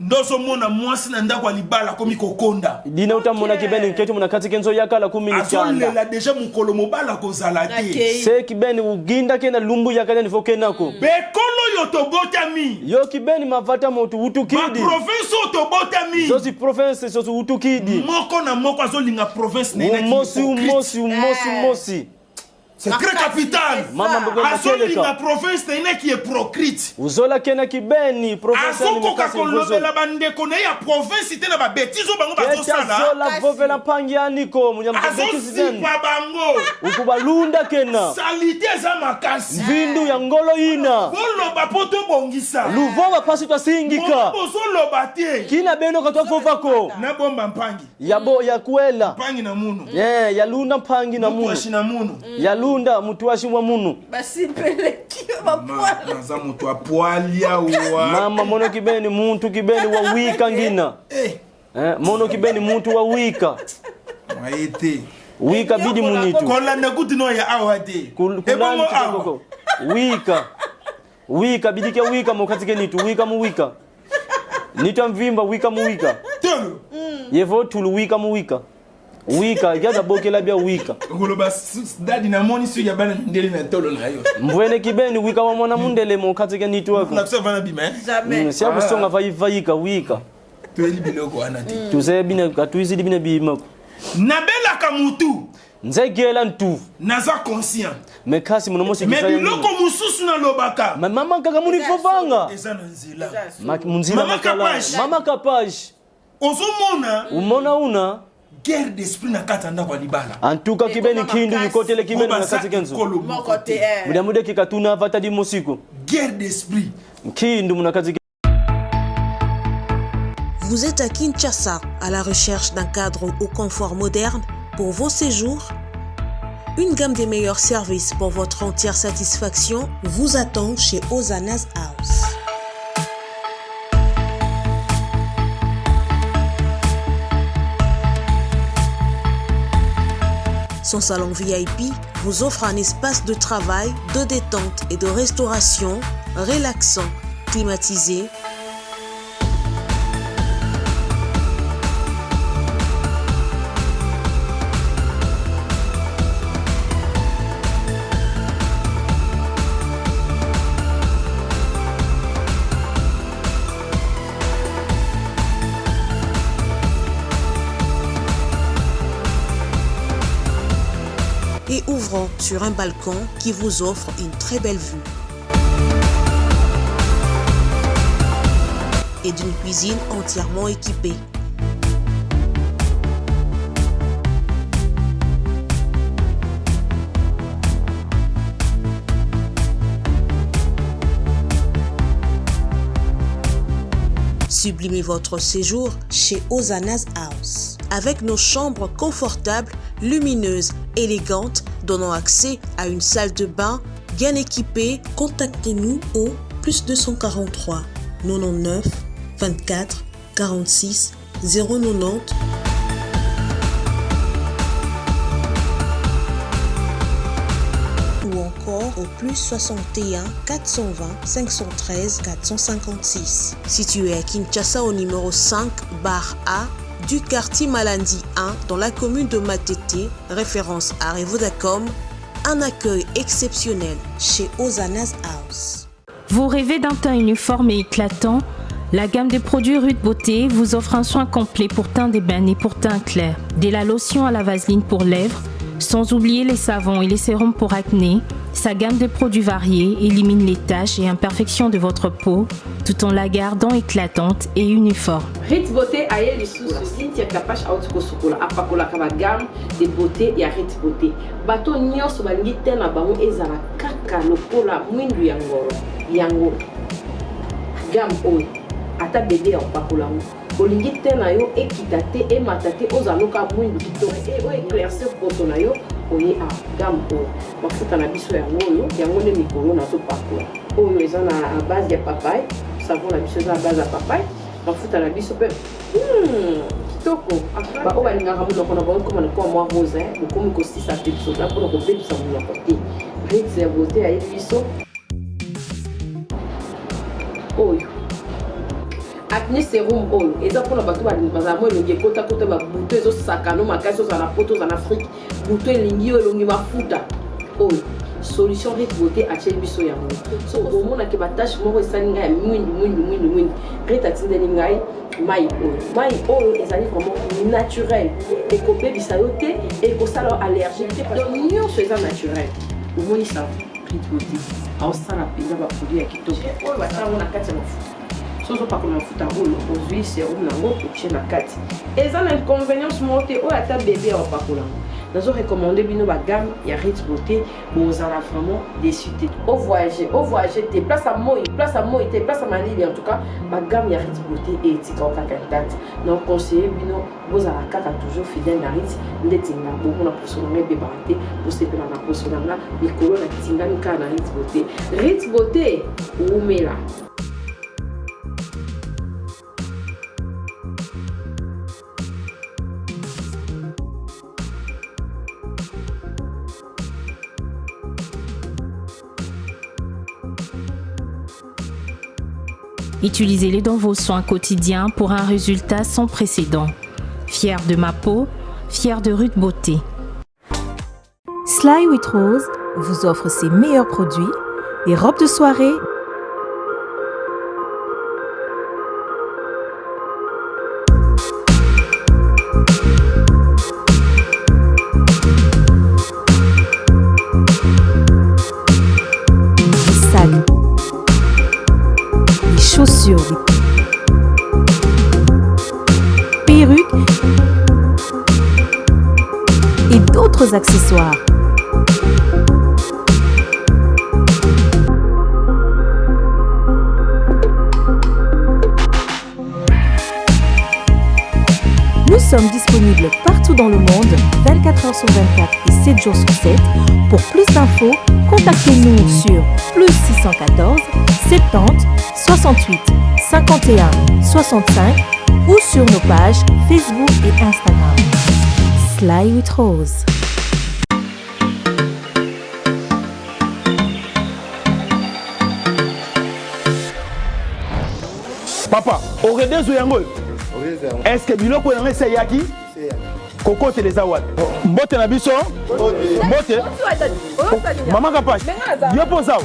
Ndozomona mwasi na ndako ya libala akomi kokonda. Dina utamona kibeni nketu muna katika nzo yakala kumi ni chanda. Azolela deja mokolo mobala kozala te. Nakei. Se kibeni uginda kena lumbu yakala nifo kenako. Bekolo oyo tobotami. Yo kibeni mavata motu utukidi. Baprovince oyo tobotami. Zozi province zozi utukidi. Moko na moko azolinga province na ye neti Umosi hypocrite. umosi umosi umosi. C'est très capital. Mama mbogo Azolinga makeleka. province na ye neti hypocrite. Uzola kena kibeni province Azokoka kolobela bandeko na ye ya province te na babetise oyo bango bazosala. Zola vovela mpangi aniko munyamzobekisi Azozipa bango. Ukubalunda kena. Salite eza makasi. Vindu ya ngolo ina. Boloba mpo tobongisa. Luvova pasi twasingika. Bozoloba te. Kina beno katwavovako. Nabomba mpangi. Yabo ya kuela. Mpangi na munu. Yeah, yalunda mpangi na munu. Mutu na munu. Yalunda mutu ashi mwa munu. Basipeleki bapoil. Naza moto apwali awa. Mama mono kibeni muntu kibeni wa wika ngina. Eh, Eh, mono kibeni muntu wa wika. Mwaye te. Wika bidi munitu. Kolanda kutu no ya awa te. Kulandi Ebongo awa. kikoko. Wika. Wika bidike wika mokatike nitu wika mu wika. Nitwa mvimba wika mu wika. Tolo. Yevo tulu wika mu wika. Wika yaza bokela bia wika. Okoloba dadi namoni soki ya bana mindele na tolo na yo. Mvwene kibeni wika wa mwana mundele mokatike nitu wako. Na biso vana bima eh. Jamais. Siya kusonga vayika wika. Toyeli biloko wana te. Tuze bine katuizidi bine bimako. Nabelaka mutu. Nzegela ntu. Naza conscient. Mekasi munomosi Mais biloko mosusu nalobaka. Ma mama kaka munifovanga. Eza na nzela. Munzila Mama makala. Kapash. Mama Kapash. Ozomona Umona una. guerre d'esprit na kati ya ndako ya libala. Antuka kibeni Ekoma kindu makasi. yikotele kibeni Oyo baza na kati kenzo. ekolo Moko te. eh. Mudamude kikatuna vata di musiku. Guerre d'esprit. Kindu munakati. Vous êtes à Kinshasa, à la recherche d'un cadre au confort moderne pour vos séjours? Une gamme des meilleurs services pour votre entière satisfaction vous attend chez Ozana's House. Son salon VIP vous offre un espace de travail, de détente et de restauration relaxant, climatisé, et ouvrant sur un balcon qui vous offre une très belle vue. Et d'une cuisine entièrement équipée. Sublimez votre séjour chez Ozana's House. Avec nos chambres confortables, lumineuses, élégantes, donnant accès à une salle de bain bien équipée, contactez-nous au plus 243 99 24 46 090 ou encore au plus 61 420 513 456. Situé à Kinshasa au numéro 5 bar A, du quartier Malandi 1 dans la commune de Matete, référence à Revodacom, un accueil exceptionnel chez Ozana's House. Vous rêvez d'un teint uniforme et éclatant La gamme de produits Rude Beauté vous offre un soin complet pour teint d'ébène et pour teint clair. Dès la lotion à la vaseline pour lèvres, sans oublier les savons et les sérums pour acné, sa gamme de produits variés élimine les taches et imperfections de votre peau tout en la gardant éclatante et uniforme. Rit Beauté aye lisusu Cynthia Kapash auti kosukola apakolaka ba gamme de beauté ya Rit Beauté. Bato nyonso balingi teint na bango ezala kaka lokola mwindu ya ngolo. Yango gamme oyo ata bebe ya kopakola yango olingi teint na yo ekita te emata te ozala loka mwindu kitoko e oyo eclaircir poso na yo oye a gamme oyo mafuta na biso yango oyo yango nde mikolo nazopakola oyo eza na base ya papaye savon na biso eza na base ya papaye mafuta na biso mpe kitoko baoyo balingaka monoko na bango ekoma lokola mwa rose eh, bokomi kosisa pepsoda mpona kobebisa monoko te ritz ya beauté ayebi biso oyo acne serum oyo eza mpona bato bazala mwa elongi ekotakota babuto ezosakano makasi ozala na poto ozala na afrike buto elingi yo elongi mafuta oyo solution rit beauté atieli biso yango so omonake batache moko esali ngai ya mwindu mwindu mwindu mwindu rit atindeli ngai mai oyo mai oyo ezali vraiment naturel ekobebisa yo te ekosala yo allergique te donc nyonso eza naturel omoni savon rit beauté aosala mpenza baproduit ya kitoko oyo batya yango na kati ya mafuta soki ozopakola mafuta oyo ozwi serum na yango otie na kati eza na inconvenience moko te oyo ata bebe ya opakola yango nazo recommande bino bagamme ya rit beauté bozala vraiment déçu te ovoyage ovoyage te place ya moi place ya moi te place ya malili en tout cas bagamme ya rit beauté etika kaka intact na conseille bino bozala kaka toujours fidèle na rit ndeti nga bomona poso na nga ebebaka te bosepela na poso na nga mikolo natingami kaka na rit beauté rit beauté wumela. Utilisez-les dans vos soins quotidiens pour un résultat sans précédent. Fier de ma peau, fier de Rude Beauté. Sly with Rose vous offre ses meilleurs produits, des robes de soirée, des sacs, des chaussures, des perruques et d'autres accessoires. Nous sommes disponibles partout dans le monde, 24 heures sur 24 et 7 jours sur 7. Pour plus d'infos, contactez-nous sur plus 614 70 68 51 65 ou sur nos pages Facebook et Instagram. Sly with Rose. Papa, oredezo yango oyo est-ce que biloko yango esi eyaki kokotela eza wapi mbote na biso mbote mama kapash yo mpo ozawa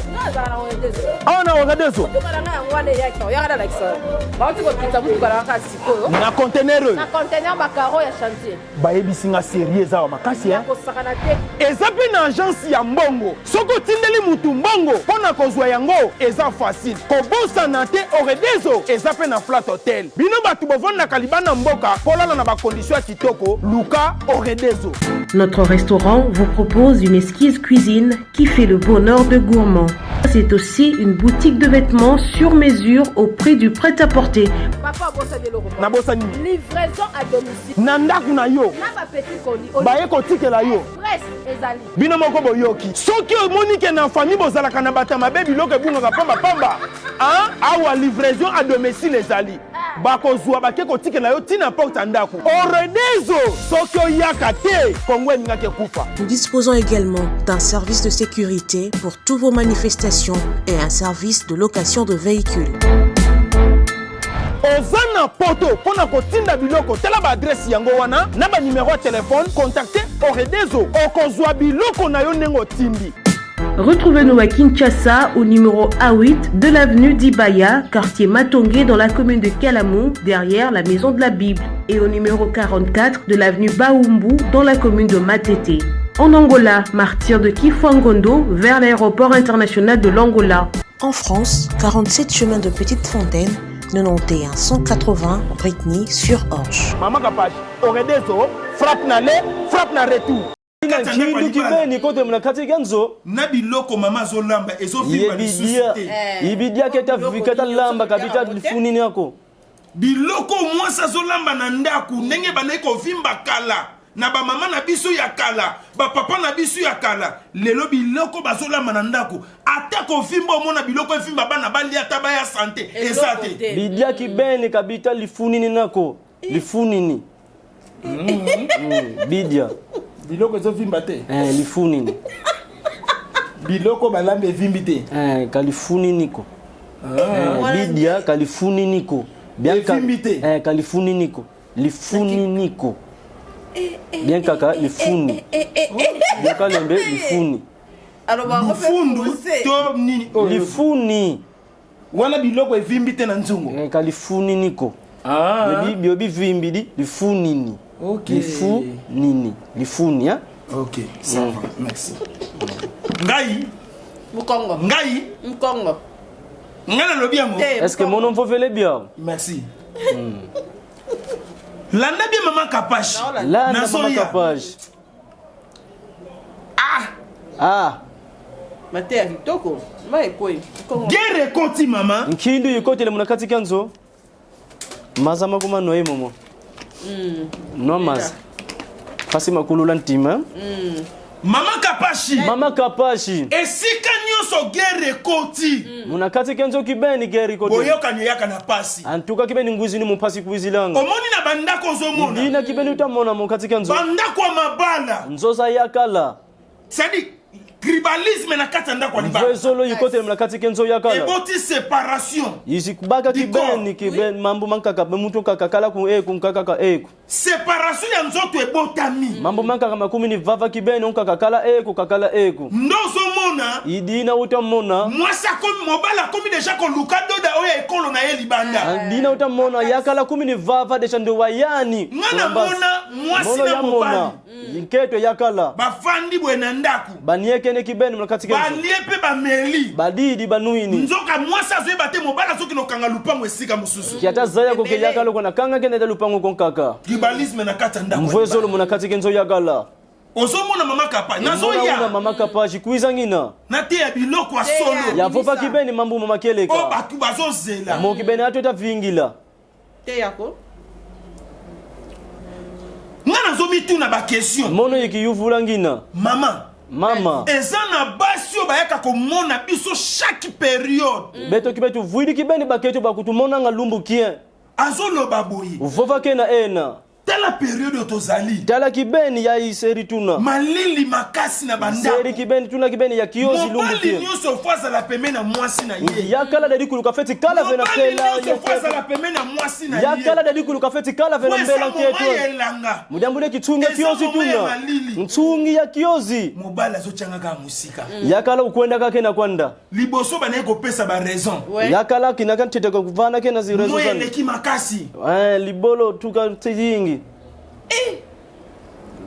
awa na oredezo na contener oyo Bayebisi nga serie eza awa makasi hein. Kosakana te. Eza pe na agence ya mbongo. Soki otindeli mutu mbongo pona kozua yango eza facile. Kobosana te Oredezo eza pe na Flat Hotel. Bino batu bovandaka libanda mboka polala na ba conditions ya kitoko luka Oredezo. Notre restaurant vous propose une exquise cuisine qui fait le bonheur de gourmands. C'est aussi une boutique de vêtements sur mesure au prix du prêt-à-porter. Papa obosani eloko moko. Nabosani nini? Livraison à domicile. Na ndako na yo. Na ba petits colis. Baye kotikela yo. Express ezali. Bino moko boyoki. Soki omoni ke na famille bozalaka na bato ya mabe biloko ebungaka pamba pamba. Hein? Awa livraison à domicile ezali. Bakozua bake kotikela yo ti na porte ya ndako. Oredezo soki oyaka te Congo elingaki ekufa. Nous disposons également d'un service de sécurité pour toutes vos manifestations et un service de location de véhicules. Oza na poto mpo na kotinda biloko, tala ba adresse yango wana na ba numero ya telefone, contacte Oredezo, okozwa biloko na yo ndenge otindi. Retrouvez-nous à Kinshasa au numéro A8 de l'avenue d'Ibaya, quartier Matongé dans la commune de Kalamou, derrière la maison de la Bible, et au numéro 44 de l'avenue Baumbu dans la commune de Matete. En Angola, martyr de Kifuangondo vers l'aéroport international de l'Angola. En France, 47 chemin de Petite Fontaine, 91 180 Brittany sur Orge. Maman Kapash, Oredezo, frappe na aller, frappe na retour. Kindu kibeni kote mna kati ganzo. Na biloko mama azolamba ezovimba lisusu te. Eh. Ibidia keta vikata lamba kabita funini yako. Biloko mwasi azolamba na ndako ndenge bandaki kovimba kala na bamama na biso ya kala bapapa na biso ya kala lelo biloko bazolamba na ndako ata kovimba omona biloko evimba bana balia ata baya sante eza te bidia kibeni kabita lifunini nako lifunini mm. Bidia. Biloko ezovimba te. Eh, lifunini. Biloko balambi evimbi te. Eh, kalifunini ko. Ah. Eh, bidia kalifunini ko. Evimbi te. Eh, kalifunini ko. Lifunini ko. Eh, eh, Bien kaka eh, lifuni. Bien kalembe lifuni. Lufundu to nini? Lifuni. Wana biloko evimbi te na nzungu. Eh, ka lifunini ko. Ah. Bi bio bivimbi di lifunini. Okay. Lifunini. Lifuni hein. OK, ça mm. va. Merci. Ngai. Mukongo. Ngai. Mukongo. Ngai nalobi yango. Est-ce que mon mfofele bien? Merci. Mm. Landa bien maman Kapash. Landa maman Kapash. Ah! Ah! Mateya kitoko ma ekwei. Guerre ekoti mama. Nkindu ikotele muna kati kanzo. Maza makuma noye momo. No maza. Pasi makulula ntima. Mama Kapashi. Mama Kapashi. Esika nyonso guerre ekoti. Muna kati kenzo kibeni guerre ikoti. Boyokani eyaka na pasi. En tout cas kibeni nguzi ni mupasi kuizilanga. Omoni na bandako ozomona. Ndina kibeni utamona mu kati kenzo. Bandako ya mabala. Nzoza yakala. C'est-à-dire tribalisme na kati ya ndako ya libala. Mvezolo yikote mna kati kenzo yakala. Eboti separation. Izikubaka kibeni kibeni mambo mankaka mutu kaka kala ku eku nkaka ka eku. Separation ya nzoto ebotami. Mambo mankaka makumi ni vava kibeni onkaka kala eku kakala eku. Ndozomona. Idina utamona. Mwasi akomi mobali akomi deja koluka doda oyo ya ekolo na ye libanda. Idina utamona yakala kumi ni vava deja ndo wayani. Nga namona mwasi na mobali. Nketo yakala. Bafandi boye na ndako. Baniekene kibeni mnakati kenzo. Balie mpe bameli. Badidi banuini. Nzoka mwasi azoyeba te mobali azokende kokanga lupango esika mosusu. Kiata zaya koke yakala kona kanga kende lupango konkaka. Tribalisme na kati ya ndako. Mvwezolo munakati kenzo yakala. Ozomona mama Kapa. Nazoya. Mama Kapa jikuiza ngina. Nateya biloko ya solo. Yavopa kibeni mambu makeleka. Oyo bato bazozela. Mokibeni atweta vingila. Teya ko. Nga nazomituna ba question. Mono yiki yuvula ngina. Mama. Mama. Eza na basi oyo bayaka komona biso chaque periode. Beto kibetu vuidi kibeni baketo bakutumona nga lumbu kien. Azoloba boye. Uvova kena ena. Tala periode oyo tozali. Tala kibeni ya iseri tuna. Malili makasi na bandako. Seri kibeni tuna kibeni ya kiozi lumbu Mobali nyonso fo azala pembeni na mwasi na ye. Yakala dadi kuluka feti kala vena Mobali kela. nyonso fo azala pembeni na mwasi na ye. Yakala dadi kuluka feti kala vena Po mbela eza moma nketo. ya elanga. Mudambule kitungi ya Eza kiozi moma ya tuna. malili. Ntungi ya kiozi. Mobali azotyanga kaka mosika. Yakala ukwenda kake na kwanda. Liboso bandaki kopesa ba raison. Yakala kinaka ntete kuvana ke na zirezo Moi zani. eleki makasi. Eh, libolo tuka tiyingi. Eh.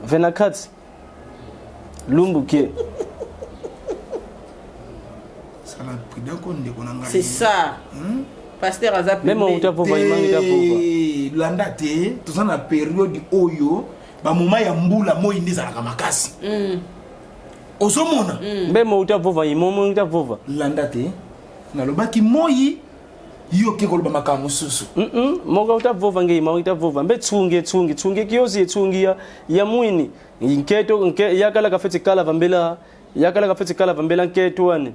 Vena kati. Lumbu kie. Sala prudent ko ndeko na ngai. C'est ça. Pasteur aza Meme utavova imangi utavova. Te, landa te toza na periode oyo bamoma ya mbula moi nde ezalaka makasi. Ozomona? Mbemo utavova imomo utavova. Landa te nalobaki moi yo oke koloba makambo mosusu. Moka utavova nge ima utavova mbe tsungi tsungi tsungi kiozi tsungi ya ya mwini nketo nke yakala kafeti kala vambela Yakala ka feti kala vambela nketu wani.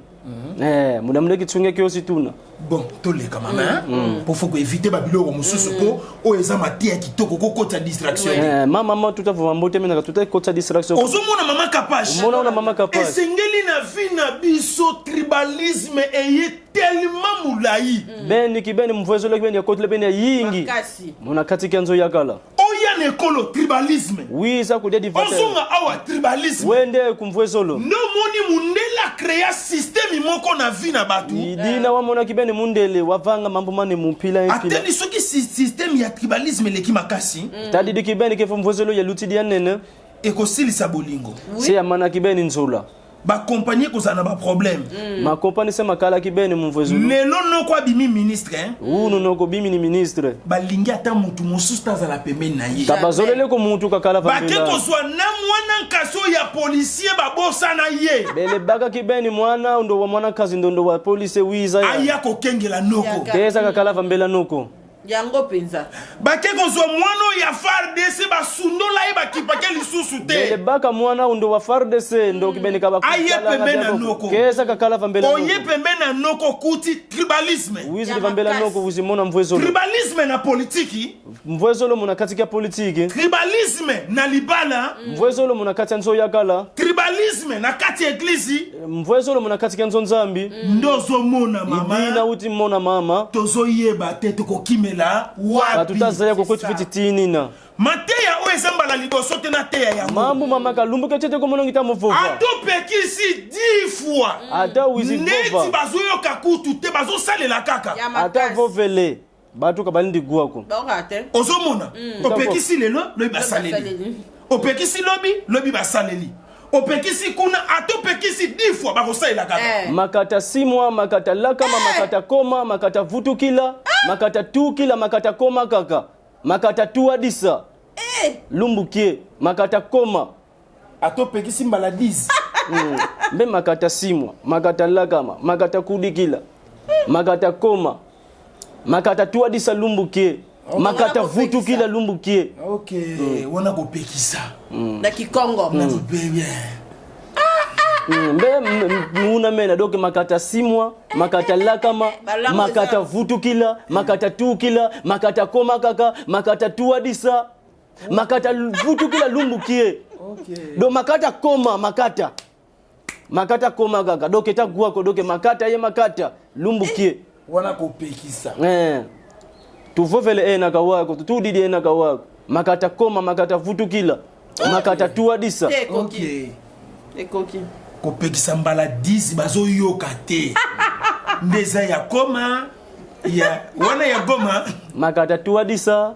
Eh, muna mune kitsunge kyosi tuna. Bon, toleka mama, hein? Po faut éviter ba biloko mosusu po oyo eza mateya kitoko kokotisa distraction. Eh, mama mama tuta vuma mbote mena tuta kotisa distraction. Ozomona mama Kapash. Omona ona mama Kapash. Esengeli na vie na biso tribalisme eye tellement molai. Beni kibeni mvwezolo kibeni ya kotile beni ya yingi. Makasi. Muna kati kyanzo yakala. Oya na ekolo tribalisme. Oui, ça kudia di Ozonga awa tribalisme. Wende kumvwezolo. Nde omoni mundele acréa système moko na vie na bato. Idina wamona kibeni mundele wavanga mambo mane mupila mpila. Ateli soki système ya tribalisme eleki makasi. Tadidi kibeni kefu mvwezolo ya lutidi ya nene. Ekosilisa bolingo. Se ya mana kibeni nzula. Bakompagnie ekozala na baproblème. Makompani se makala kibeni mumvwezolo. Lelo noko abimi ministre, hein? Unu noko bimi ni ministre. Balingi ata mutu mosusu te azala pembeni na ye. Kabazolele ko mutu kakala Bake vambela. kozwa na mwana nkasi oyo ya policier babosana ye. Bele baka kibeni mwana ndo wa mwana kazi ndo ndo wa polise wiza ya. Aya kokengela noko. Yaka. Keza kakala vambela noko. Yango penza. Bake kozwa mwana oyo ya FARDC basundola ye bakipake lisusu te. Bele baka mwana ndo wa FARDC ndo kibeni kaba Aye pembeni na noko. Keza kakala vambela noko. Oye pembeni na noko kuti tribalisme. Wizi Ya vambela makasi. noko wuzimona mvwezolo. Tribalisme na politiki, Mvwezolo muna kati ya politiki. tribalisme na libala, Mvwezolo muna kati ya nzo yakala. tribalisme na kati ya eglise Mvwezolo muna kati ya nzo nzambi. nde ozomona Idina mama uti mona mama. tozoyeba te tokokimela wapi. Batutazaya kokoti fiti tinina. Mateya oyo eza mbala liboso te na teya yango. Mambu mama kalumbu kechete komonongita muvova. Atopekisi 10 fois. Ata wizi Neti vova. bazoyoka kutu te bazosalela kaka. Ya Ata makasi. vovele. Batu kabalindi guako. Baoka te. Ozomona opekisi lelo lobi basaleli. Basaleli. Opekisi lobi lobi basaleli. Opekisi kuna ata opekisi 10 fois bakosalela kaka. Eh. Makata simwa, makata lakama, makata koma, makata vutukila, makata tukila, makata koma kaka. Makata tuadisa. Lumbukie, makata koma. Ata opekisi mbala 10. Mbe makata simwa, makata lakama, makata kudikila, makata koma, makata tuadisa lumbukie, makata Wana kopekisa. vutukila lumbukie. Ok, wana kopekisa. Na Kikongo. Bien. Mbe muna mena donc makata simwa, makata lakama, Balango makata eza. vutukila, makata tukila, makata koma kaka, makata tuadisa, makata vutukila lumbukie. Do makata koma makata. Makata koma kaka donc eta guako donc makata ye makata lumbukie. Wana kopekisa. Eh. Tuvovele ena kawako, tutudidi ena kawako. Makata koma, makata vutukila, makata tuadisa. Te ekoki. Ok. Ekoki. Kopekisa mbala 10 bazoyoka te. Nde eza ya koma ya wana ya goma Makata tuadisa,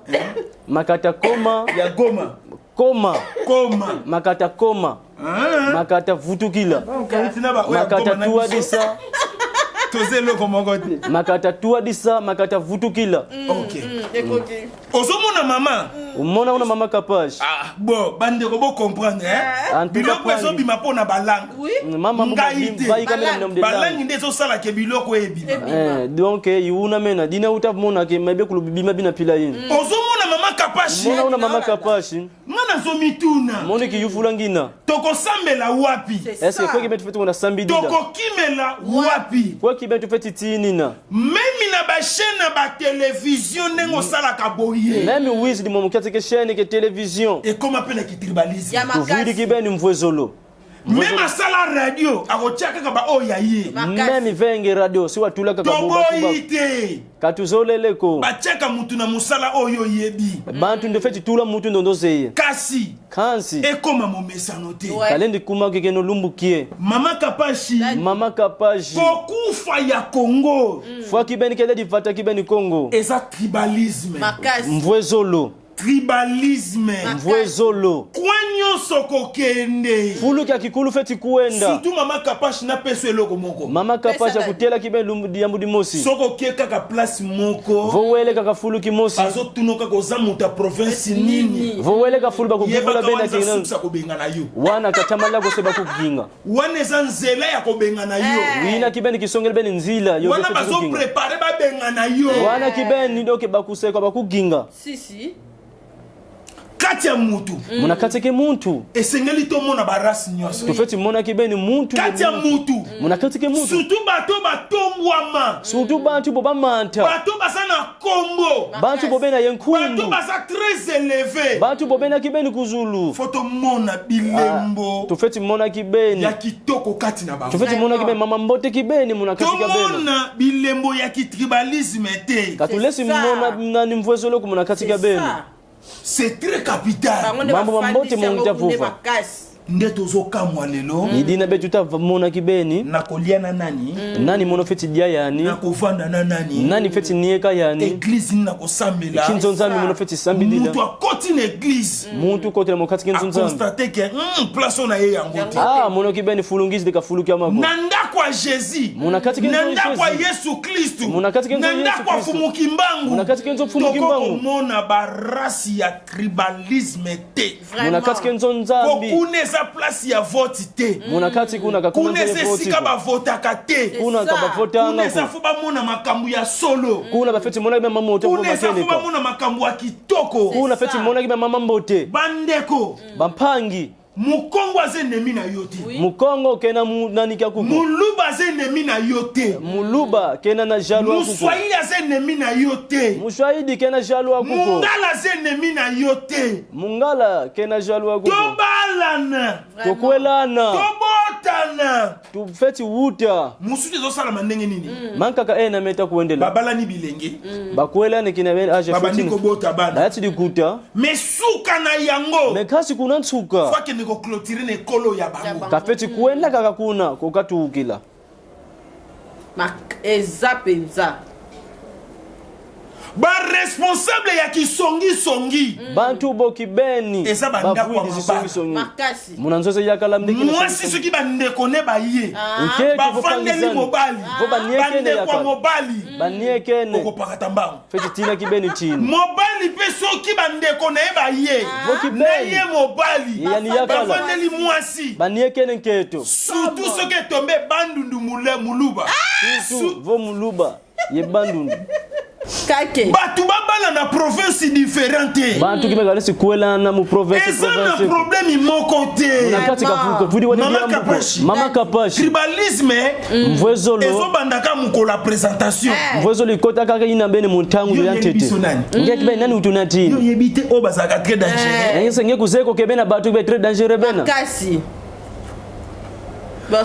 makata koma, ya goma koma, koma. makata koma, Ah. makata vutukila, Okauti na ba oyo ya makata goma na biso. tuadisa, Toza eloko moko te. makata tuadisa, makata vutukila. Ok. Ekoki. Ozomona mama. Umona una mama kapash. Ah, bon, bandeko bo comprendre hein. En tout cas, Biloko Pwangi. ezobima mpo na balangue. Oui. Mama Ngai te. vai kamera mna Balangue nde ezosalaka biloko oyo ebima. Eh, donc iuna mena dina uta mona ke mabe kulubima bina pila yini. Ozomona mama Kapashi. Mona una mama kapashi. Nga nazomituna. Moni ki yufula ngina. Tokosambela wapi? C'est Est-ce que ça. kwa kibe tufeti kuna sambidila? Tokokimela wapi? Kwa kibe tufeti tinina? Memi na bachaîne na batelevizio ndenge osalaka boye. Meme wizi di momu ke chaîne ke télévision. Ekoma mpe na kitribalisme. Ya Tuvudi makasi. kibe ni mvwezolo. Meme asala radio akotia kaka baoyo ya ye. Makasi. Meme venge radio si watula kaka buba Toboyi te. Katuzoleleko. Batiaka mutu na mosala oyo oyebi. Bantu nde feti tula mutu ndondo zeye. Kasi Kansi. ekoma momesano te. Ouais. Kalendi kuma keke no lumbukie. Mama Kapashi, Mama kapaji. kokufa ya Congo Fwa kibeni kele di vata kibeni Congo. eza tribalisme. Makasi. Mvwezolo. Tribalisme. Mvwezolo. Coin nyonso kokende. Fuluki akikulu feti kuenda. Surtout mama Kapashi napesa eloko moko. Mama kapaji Pesa akutela kibeni lumbu diambu dimosi. Soki okie kaka place moko Vowele kaka fuluki mosi. bazotuna kaka oza moto ya province nini. Vowele ka fulu bakugivula Yebaka bena wana eza kina. suksi ya kobengana yo. Wana katamala kose bakuginga. Wana eza nzela ya kobengana yo. Wina kibeni kisongele beni nzila yo Wana feti kuginga. bazoprepare babengana yo. Wana kibeni doke bakuseka bakuginga. Si si. Kati ya mutu. Muna kati ke muntu. Esengeli tomona ba race nyonso. Tofeti monaki beni muntu. Kati ya mutu. Muna kati ke muntu. Surtout bato batombwama. Surtout bantu bo bamanta. Bato baza na kombo. Bantu bo bena ye nkumbu. Bato baza très élevé. Bantu bo benaki beni kuzulu. Faut tomona bilembo. Ah, tofeti monaki beni. Ya kitoko kati na bango. Tofeti monaki beni mama mbote kibeni muna kati ka beni. Tomona bilembo ya kitribalisme te. Katulesi mona nani mvwezolo muna kati ka beni. C'est très capital. Mambo mambote mungu vuva. Nde tozokamwa lelo. Idina betu ta monaki beni. Nakolia na nani? Nani mono feti dia yani? Nakovanda na nani? Nani feti nieka yani? Église nini nakosambela? Kinzo nzambi mono feti sambilila. Mutu akoti na église. Mutu koti na mokati kinzo nzambi. Akonstate ke place oyo na ye yango te. Ah mono kibeni fulungizi de kafuluki amako. Na ndako ya Jésus. Muna kati kinzo Na ndako ya Jésus. Yesu Kristu. Muna kati kinzo Na Yesu ndako ya Kristu. Fumu Kimbangu. Muna kati kinzo Fumu Kimbangu. Tokokomona barasi ya tribalisme te. Muna kati kinzo nzambi. Po kuna eza place ya vote te. Muna kati kuna ka Kuna eza esika bavotaka te. Kuna ka bavotanga Kuna eza ko. fo bamona makambo ya solo. Kuna bafeti mona kibe mama ote Kuna eza fo makeleka. bamona makambo ya kitoko. Kuna feti mona kibe mama mbote. Bandeko. Bampangi. Mukongo aza ennemi na yo te. Mukongo kena mu nani kya kuko. Muluba aza ennemi na yo te. Muluba kena na jalo kuko. Muswahili aza ennemi na yo te. Muswahili kena jalo kuko. Mungala aza ennemi na yo te. Mungala kena jalo kuko. Tobalana. Tokwelana. Tobotana. Tufeti wuta. Mususu ezosalama ndenge nini? Mankaka ena meta kuendela. Babalani bilenge. Bakwelani kina ben age Babandi 15. kobota bana. Bayati dikuta. Mais suka na yango. Mais kasi kuna nsuka. Fo akende koclôturer na ekolo ya bango. Kafeti kuenda kaka kuna kokatuukila. Eza penza. Ba responsable ya kisongisongi. Bantu boki beni. Eza bandako ya Bavwidi mabala. zisongisongi. Makasi. Muna nzozo yakala mdiki na Mwasi songisongi. soki bandeko ne baye. Nkeke Bafandeli vopangizani. mobali. Vo baniekene Bandeko ya yakala. mobali. Baniekene. Okopakata mbango. Feti tina kibeni chini. Mobali mpe soki bandeko na ye baye. Voki Na beni. ye mobali. Yani yakala. Bafandeli mwasi. Baniekene nketo. Surtout soki etombe bandundu mule muluba. Surtout vo muluba ye bandundu. Kake. Bato babala na province différente. Bantu kimeka lesi kwelana mu province Eza na province. problème moko te. Muna kati kafuka vudi wani Mama diambuko. Kapashi. Mama Kapashi. Tribalisme Mvwezolo. ezobandaka mokolo ya présentation. Mvwezolo ikota kaka ina bene muntangu Yo ya yebi ntete. biso nani? Ngeki bene nani utuna Yo tini. yebi te oyo bazalaka très dangereux. Nangise nge kuzeko ke bena batu be très dangereux bena. Makasi.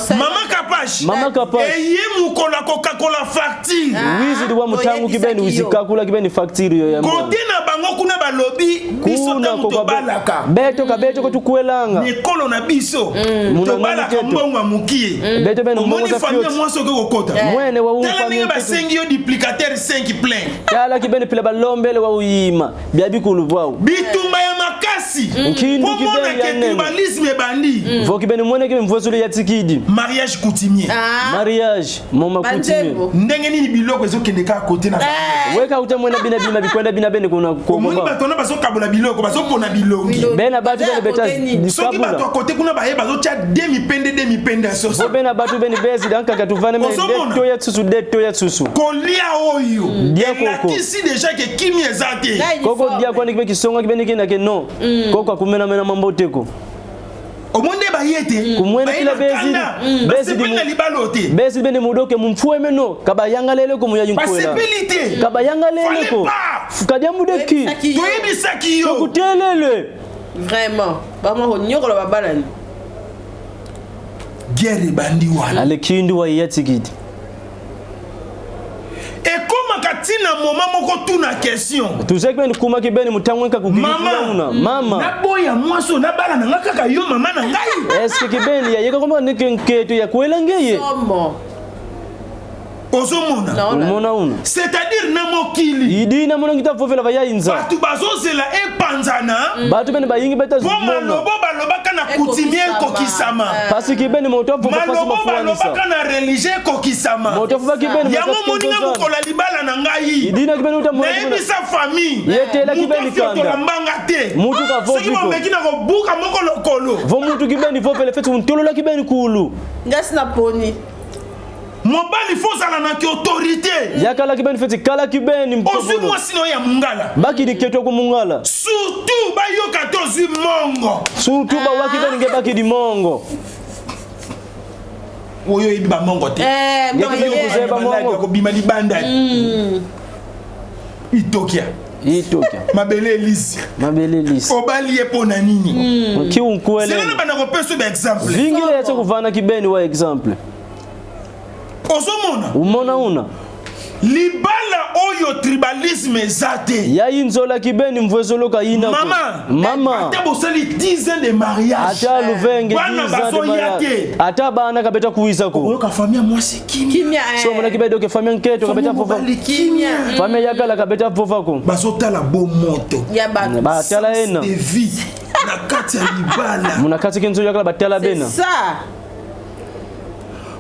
Mama Kapashi. Mama Kapashi. Eye mokolo akokakola facture. Wizi wa mutangu kibeni Toyebisaki yo. uzikakula kibeni facture yo ya mbongo. Kote na bango kuna balobi biso Kuna ntango koka tobalaka. Beto ka beto ko tukwelanga. Mikolo na biso Muna tobalaka nani keto. mbongo ya mokie. Beto bene mbongo Omoni za famille fioti. mwasi oke kokota. Mwene wa Tala ndenge umfamie. basengi yo duplicateur 5 plein. Tala kibeni pila balombele wa uyima. Bya bikulu bwao. Bitumba ya makasi. Nkindu Po kibeni mona ya ke nene. tribalisme ebandi. Vo kibeni mwene kibe mvwezolo ya tikidi. Mariage coutumier. Mariage moma coutumier. Banzembo. Ndenge nini biloko ezokende kaka kote na bango. Weka uta mwena bina bima bikwenda bina bene kuna Omoni kokoba. bato wana bazokabola biloko bazopona bilongi. Bena batu bene beta Soki bato ya dikabula. kote kuna baye bazotia de mipende de mipende ya soso. Vo bena batu bene bezi danka katuvane me Ozomona? de toya tsusu de toya tsusu. Kolia oyo Dia koko. elakisi deja ke kimia eza te. Koko dia kwani kibe kisonga kibe nikina ke no. Koko akumena mena mamboteko. Omoni nde baye te. Kumwena Baye kila na bezi. kanda. Bezi Basepeli di na libala te. Bezi bene mudoke mumfue meno kabayangalele ko muya yinkwela. Basepeli te. Kabayangalele ko. Fallait pas. Kadia mudeki. Toyebisaki yo. Tokutelele. Vraiment. Bama konyokola babalani. Guerre ebandi wana. Ale kindu wa yatikidi. Ekomaka ntina moma moko tuna question. Tuzeki bene kuma kibene mutangwe ka Mama. kukikuna. Mama. Naboya mwasi oyo nabala na nga kaka yo mama na ngai. Eske kibeni ya yeka koma nike nketo ya kwela ngeye. Somo. Ozomona. Umona una. C'est-à-dire na mokili. Idina mona ngita fofela va yainza. Bato bazozela epanzana. Batu bene bayingi beta mpo malobo balobaka na coutumier ekokisama. Parce que bene moto fofo pasi malobo mafuanisa. balobaka na religieux ekokisama. Moto fofo kibene yango moninga mokolo ya libala na ngai Idina kibene uta mona nayebisa famille Yetela kibeni moto afiotola kanda. mbanga te Mutu ka soki voviko. bomeki na kobuka moko lokolo Vo mutu kibeni fofele fetu ntolola kibeni kulu. Ngasi na poni. Mobali fo ozala na ki autorité. Yakalaki beni feti kalaki beni Ozwi mwasi na yo ya mongala. Bakidi ketwa ku mongala. Surtout bayoka te ozwi mongo. Surtout bawaki beni nge bakidi mongo. Oyo oyebi bamongo te. Eh, kobima libanda. Itokia. Itokia. Mabele elisi. Mabele elisi. Obali ye mpo na nini? Kiunkwele. Zela na banda kopesa ba exemple. Vingile yache kuvana kibeni wa exemple. Ozomona? Umona una. Libala oyo tribalisme eza te. Ya inzola kibeni mvwezoloka yina. Mama. Mama. Ata bosali 10 ans de mariage. Ata luvenge 10 Bana ans de bazoya mariage. te. Ata bana kabeta kuiza ko. Oyoka famille ya mwasi kimia. Kimia. So mona kibeni oke famille nketo kabeta vova. Mobali kimia. Famille yakala kabeta vova ko. Bazotala bomoto. Ya bato. Batala ena. De vie na kati ya libala. Muna kati kenzo yakala batala bena. C'est ça.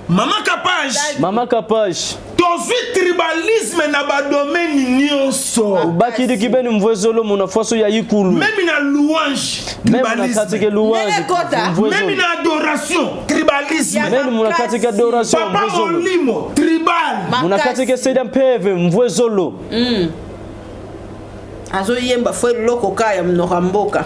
Mama Kapage. Mama Kapage. Tozwi tribalisme na badomeni nyonso. Ubakidi kibeni mvwezolo muna fwaso ya ikulu. Meme na louange. Meme na kati ke louange. Meme na adoration. Tribalisme. Meme muna kati ke adoration Papa mvwezolo. molimo. Tribal. Muna kati ke seda mpeve mvwezolo. Azoyemba fo eloko kaka ya monoko ya mboka.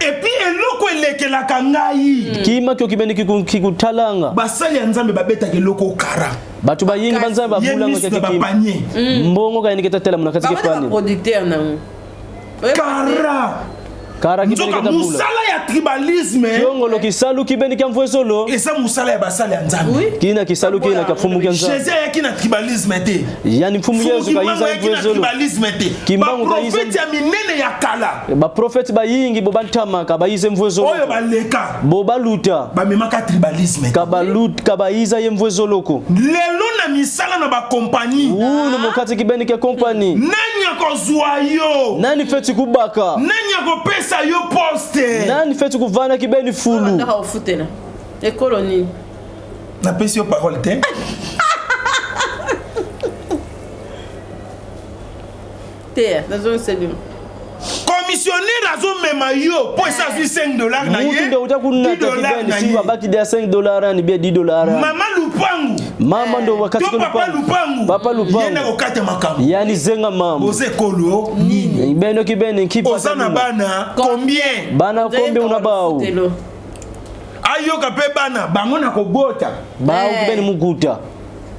Et puis eloko elekelaka ngai. Kima kyo kibeni kikutalanga. Basali ya Nzambe babetaka eloko kara. Bato bayingi banzambe Ye babulanga miso na kya kikima. bapanier. Mbongo kayini ketatela muna kati ke Bango nde pani. baproducteur nango. Kara. Kara kibeni Nzoka ketabula. mosala ya tribalisme Kiongolo kisalu kibeni kya mvwezolo. eza mosala ya basali ya Nzambe. Kina kisalu kina kya mfumu kya Nzambe. Jésus ayaki na tribalisme te. Yani mfumu Mfumu Yesu Kimbangu kayiza ayaki na mvwezolo. tribalisme te. Kimbangu kayiza Baprofete ya minene ya kala Baprofete bayingi bo bantamaka bayize mvwezolo. oyo baleka Bo baluta. bamemaka tribalisme te. Kabalut kabayiza ye mvwezoloko. Lelo na misala na bakompani Unu mokati kibeni kya kompani. nani akozwa yo? Nani feti kubaka? Nani akopesa yo poste? Nani feti kuvana kibeni fulu? Ndaka ofutela. Ekolo nini? Napesi yo parole te. Te, nazongiseli yo. Commissionnaire azomema yo mpo esi azwi 5 dollars na Mutu ye nde uta 10 kunata dollars kibeni na si ye. babaki dia 5 dollars ani bia 10 dollars. Mama lupangu Mama ndo wakati to ke papa lupangu. lupangu Papa ye na lupangu. kokata makambo. Yani zenga mambo. Boza ekolo nini? Beno kibeni nkipa. Oza na bana combien? Bana kombe una bawu. Ayoka mpe bana bango na kobota. Bawu kibeni muguta.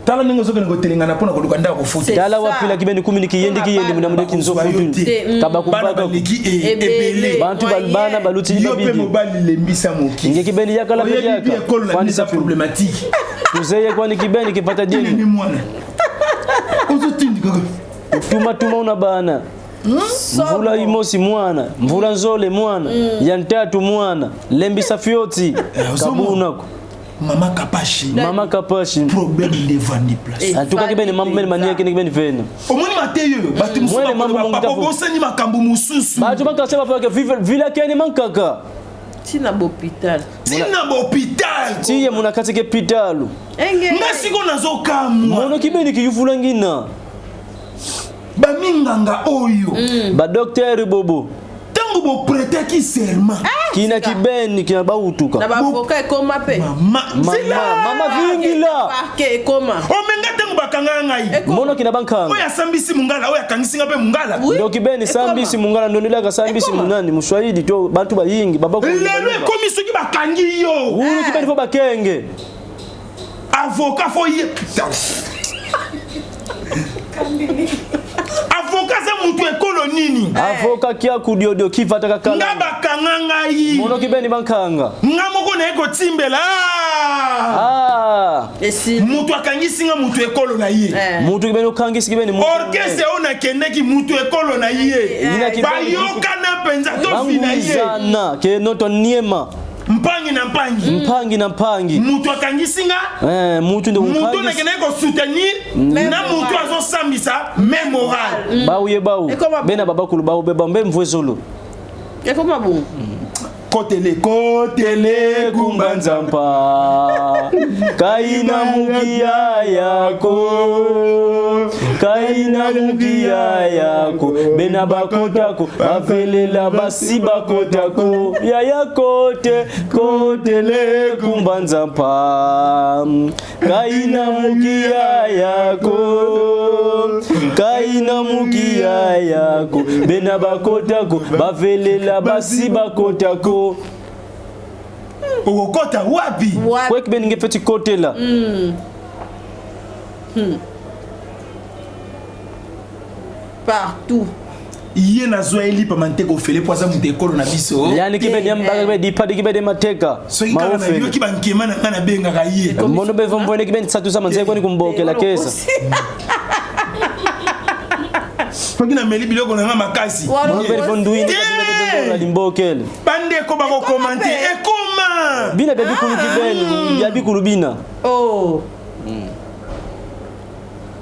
Tala ndenge ozokende kotelengana mpona koluka ndako kofuta. Tala wapila kibeni kumi ni kiyendi kiyendi muna mude kinzo Bakozwa yo futu. te. Kaba Bana kubaka. baleki ebele. Bantu balbana balutili Yo mpe babidi. mobali lembisa moki. Nge kibeni yakala Oyebi pediaka. bi ekolo na Kwani biso eza problématique. Tuzeye kwani kibeni kipata Nini dini. mwana? Ozotindi kaka. Tuma tuma una bana. Mvula imosi mwana, mvula nzole mwana, ya ntatu mwana, lembisa fioti. ozomona. Kabunako. Mama Kapashi. Mama Kapashi. Problème nde evandi place. Antuka kibeni mambo mene mania kene kibeni vena. Omoni mateyo oyo bato mosusu Mwene mambo bakoloba, mongi papa tafu. obosani makambo mosusu. Bato bakase bafaka vila kene mankaka. Tina bopital. Tina bopital. Tiye muna kati ke pitalu. Enge. Nga siko nazokamwa. Mono kibeni kiyufula ngina. Baminganga oyo. Ba docteur bobo. Ntango bopretaki serment. Kina kibeni kina bautuka. Na baavoka ekoma mpe. Mama, Mama, mama vingila. Parke ekoma. Omenga ntango bakanga ngai. Mono kina bankanga. Oyo asambisi mongala, oyo akangisi nga mpe mongala. Ndo kibeni sambisi mungala ndonilaka sambisi munani muswahili to bantu bayingi babako. Lelo ekomi soki bakangi yo. Ulu kibeni fo bakenge. Avocat fo ye. Avocat aza motu ekolo nini? Avoka kia kudiodio kivataka kala. Nga bakanga ngai. Mono kibeni bankanga. Nga moko naye kotimbela. Ah. Moto akangisi nga motu ekolo na ye. Mutu kibeni okangisi kibeni mutu. Orchestre oyo nakendeki motu ekolo na ye. Ina kibeni- Bayokana mpenza tofina ye. Bangwizana ke noto niema. Mpangi na mpangi. Mpangi na mpangi. Moto akangisi nga. Eh, mutu ndo Moto ukangisi. nakendeki kosoutenir na moto azosambisa même moral. Bau ye bau. Bena babakulu bau beba mbe mvwezolo. Ekoma bongo. Kotele kotele kumba nzampa kaina mukia yako kaina mukia yako bena bakotako bavelela basi bakotako yaya kote kotele kumba nzampa kaina mukia yako kaina mukia yako bena bakotako bavelela basi bakotako Okokota wapi? Kweki beninge feti kotela. Partout. Ye nazwa ye lipa manteka ofele mpo aza moto ekolo na biso. Yani kibe ni mbaka kibe dipa di kibe de mateka. Soki kaka nayoki bankema na ngai nabengaka ye. Mono be vombo ne kibe nsatu sama nzeko ni kumbokela kesa. Soki nameli biloko na ngai makasi. Mono be vonduini kibe de limbokele. Bandeko bakokomante ekoma. Bina bya bikulu kibeni bya bikulu bina. Oh.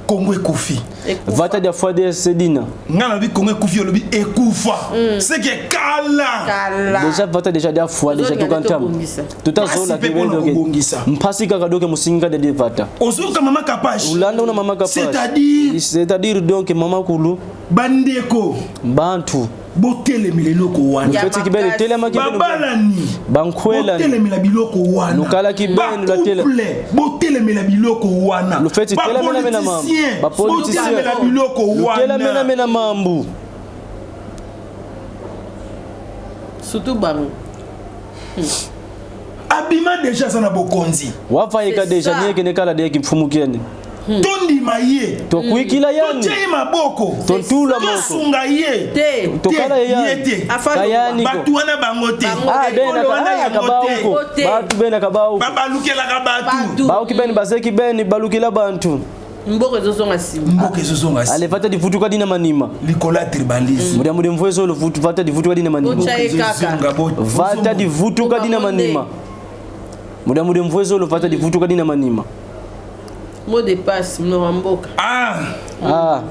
Kongo ekufi. Vata dia fois de sedina. Nga nalobi Kongo ekufi olobi ekufa. C'est que kala. Kala. Déjà vata déjà dia fois déjà tokantam. Tutazola Pasi pe mpona kobongisa. Mpasi kaka doke musinga de vata. Ozoyoka mama Kapash. Ulanda una mama Kapash. C'est-à-dire c'est-à-dire donc mama Kulu bandeko bantu botelemela eloko wana. Lufeti kibeni telema kibeni babalani bankwela botelemela biloko wana. Lukala kibeni latela Bacouple, botelemela biloko wana. Lufeti telemela mena mambu Bapoliticien, botelemela biloko wana. Lutelemela mena mambu Surtout bango. Abima déjà aza na bokonzi. Wafayika déjà niye kene kala de kimfumukeni. Tondima ye. Tokuikila yani. Totie ye maboko. Tontula moko. Tosunga ye. Te. Tokala ye ye te. Kayani ko. Bato wana bango te. Ah bena Ekolo wana ah yango kabauko. te. Batu bena kabauko. Babalukelaka bato. Bauki beni bazeki beni balukila bantu. Mboka ezozonga nsima. Mboka ezozonga nsima. Ale vata divutuka dina manima. Likolo ya tribalisme. Mudia mudi mvwezo lo vutu vata divutuka dina manima. Botya ye kaka. Vata divutuka dina manima. Mudia mudi mvwezo lo vata divutuka dina manima. Mot de passe mnoka mboka. Ah. Ah.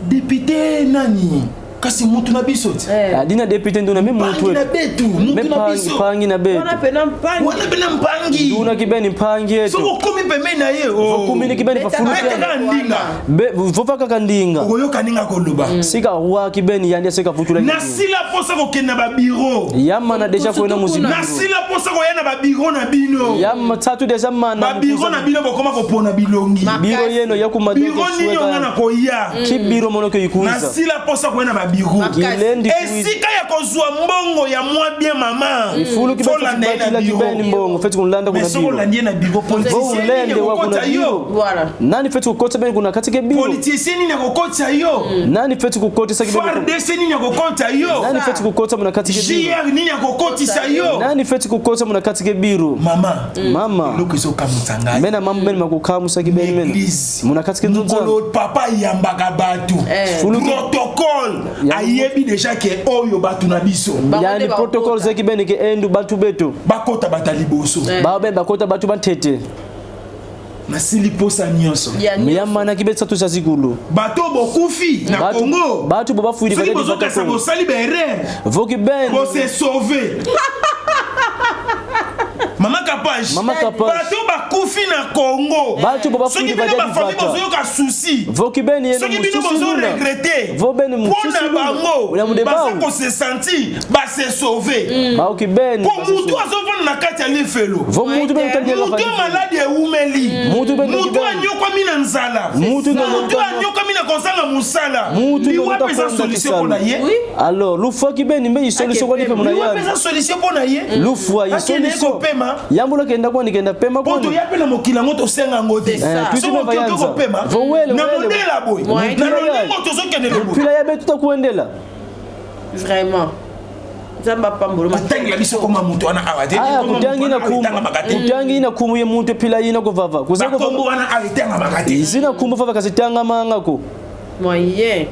Député nani? Kasi mutu na biso ti. Adina député nduna me mutu. Mpangi na betu, mutu na biso. Mpangi na betu. Wana pena mpangi. Wana pena mpangi. Nduna kibeni mpangi yetu. Soki okomi pembeni na ye. oh. Vokumini kibeni fafulu. Beta kaka ndinga. Be vofa kaka ndinga. Okoyoka ndinga koloba. Sika wa kibeni yandi sika futula. Nasila posa kokende na babiro. Yama na deja kuenda muzibu. Nasila posa koya na babiro na bino. Yama tatu deja mana. Babiro na bino bokoma kopona bilongi. Biro yeno yakuma Biro nini onga na koya. Kibiro mono ke ikuza. Nasila posa koya na babiro. Kilendi Esika ya kozwa mbongo ya mwa bien mama. Ifulu kibeni Folanda ye na batila biro. kibeni mbongo feti kunlanda kuna Mais soki biro. olandi ye na biro politicien Ulende nini wa kuna akokota yo. biro. Voilà. Nani feti kukota beni kuna katike biro. Politicien nini akokota yo. Nani feti kukotisa kibeni. FARDC nini akokota yo. Nani feti kukota muna katike biro. JR nini akokotisa yo. Nani feti kukota muna katike biro. Mama. Mama. Eloko ezokamwisa ngai. Mena mambo beni makukamusa kibeni mena. Église. Muna katike nzunza. Mokolo papa ayambaka bato. Fuluki. Protocole ayebi deja ke oyo bato na biso. Yani protocol zeki beni ke endu bantu betu. Bakota bata liboso. Ba beni bakota batu bantete. Nasili posa nyonso. Miyamana kibeti satu sa zikulu. Bato bokufi na Batu- Congo. Batu bo bafuidi Soki bakati bozokasa bata Congo. bosali baerreur. Voki ben. Bose sauve. Mama Kapash. Mama Kapash. Bato bakufi na Congo. Bato bo bafuidi Soki bino bakati bafami bata. bozoyoka souci. Voki ben yeno Soki bino mususi bozo luna. regrete. Vo ben mususi Mpona luna. bango Oya mudebau. baza kose sentir base sauve. Baoki ben. Po mutu azovanda na kati ya lifelo. Vo mutu ben utandi Mutu ya maladi ewumeli. Mutu ben Mutu anyokwami na nzala. Mutu ndo Mutu anyokwami na kozanga mosala. Mutu Liwa mpe eza solution mpo na ye. Alors lufwa kibeni mbe isolution kwani pe muna Liwa mpe yani. eza solution mpo na ye. Lufwa Akende ye isolution. kopema. Yambulo kenda kwani kenda pema Po kwani. toya mpe na mokili yango tosenga yango te. Eh, tuti Soki mpe okoki vayanza. kopema Vo wele, na wele. modela boye Mwa- na lolenge tozokende boye Pila ya betu takuendela. Vraiment. Nzambe apambola. kotangela biso koma moto wana awa te Aya Koma moto kutangi wana na awa kumu. etangamaka te Kutangi na kumu ye muntu pila yina kovava. Kuze bakombo wana awa etangamaka te Izina kumbu vava kasitanga mangako. Moyen.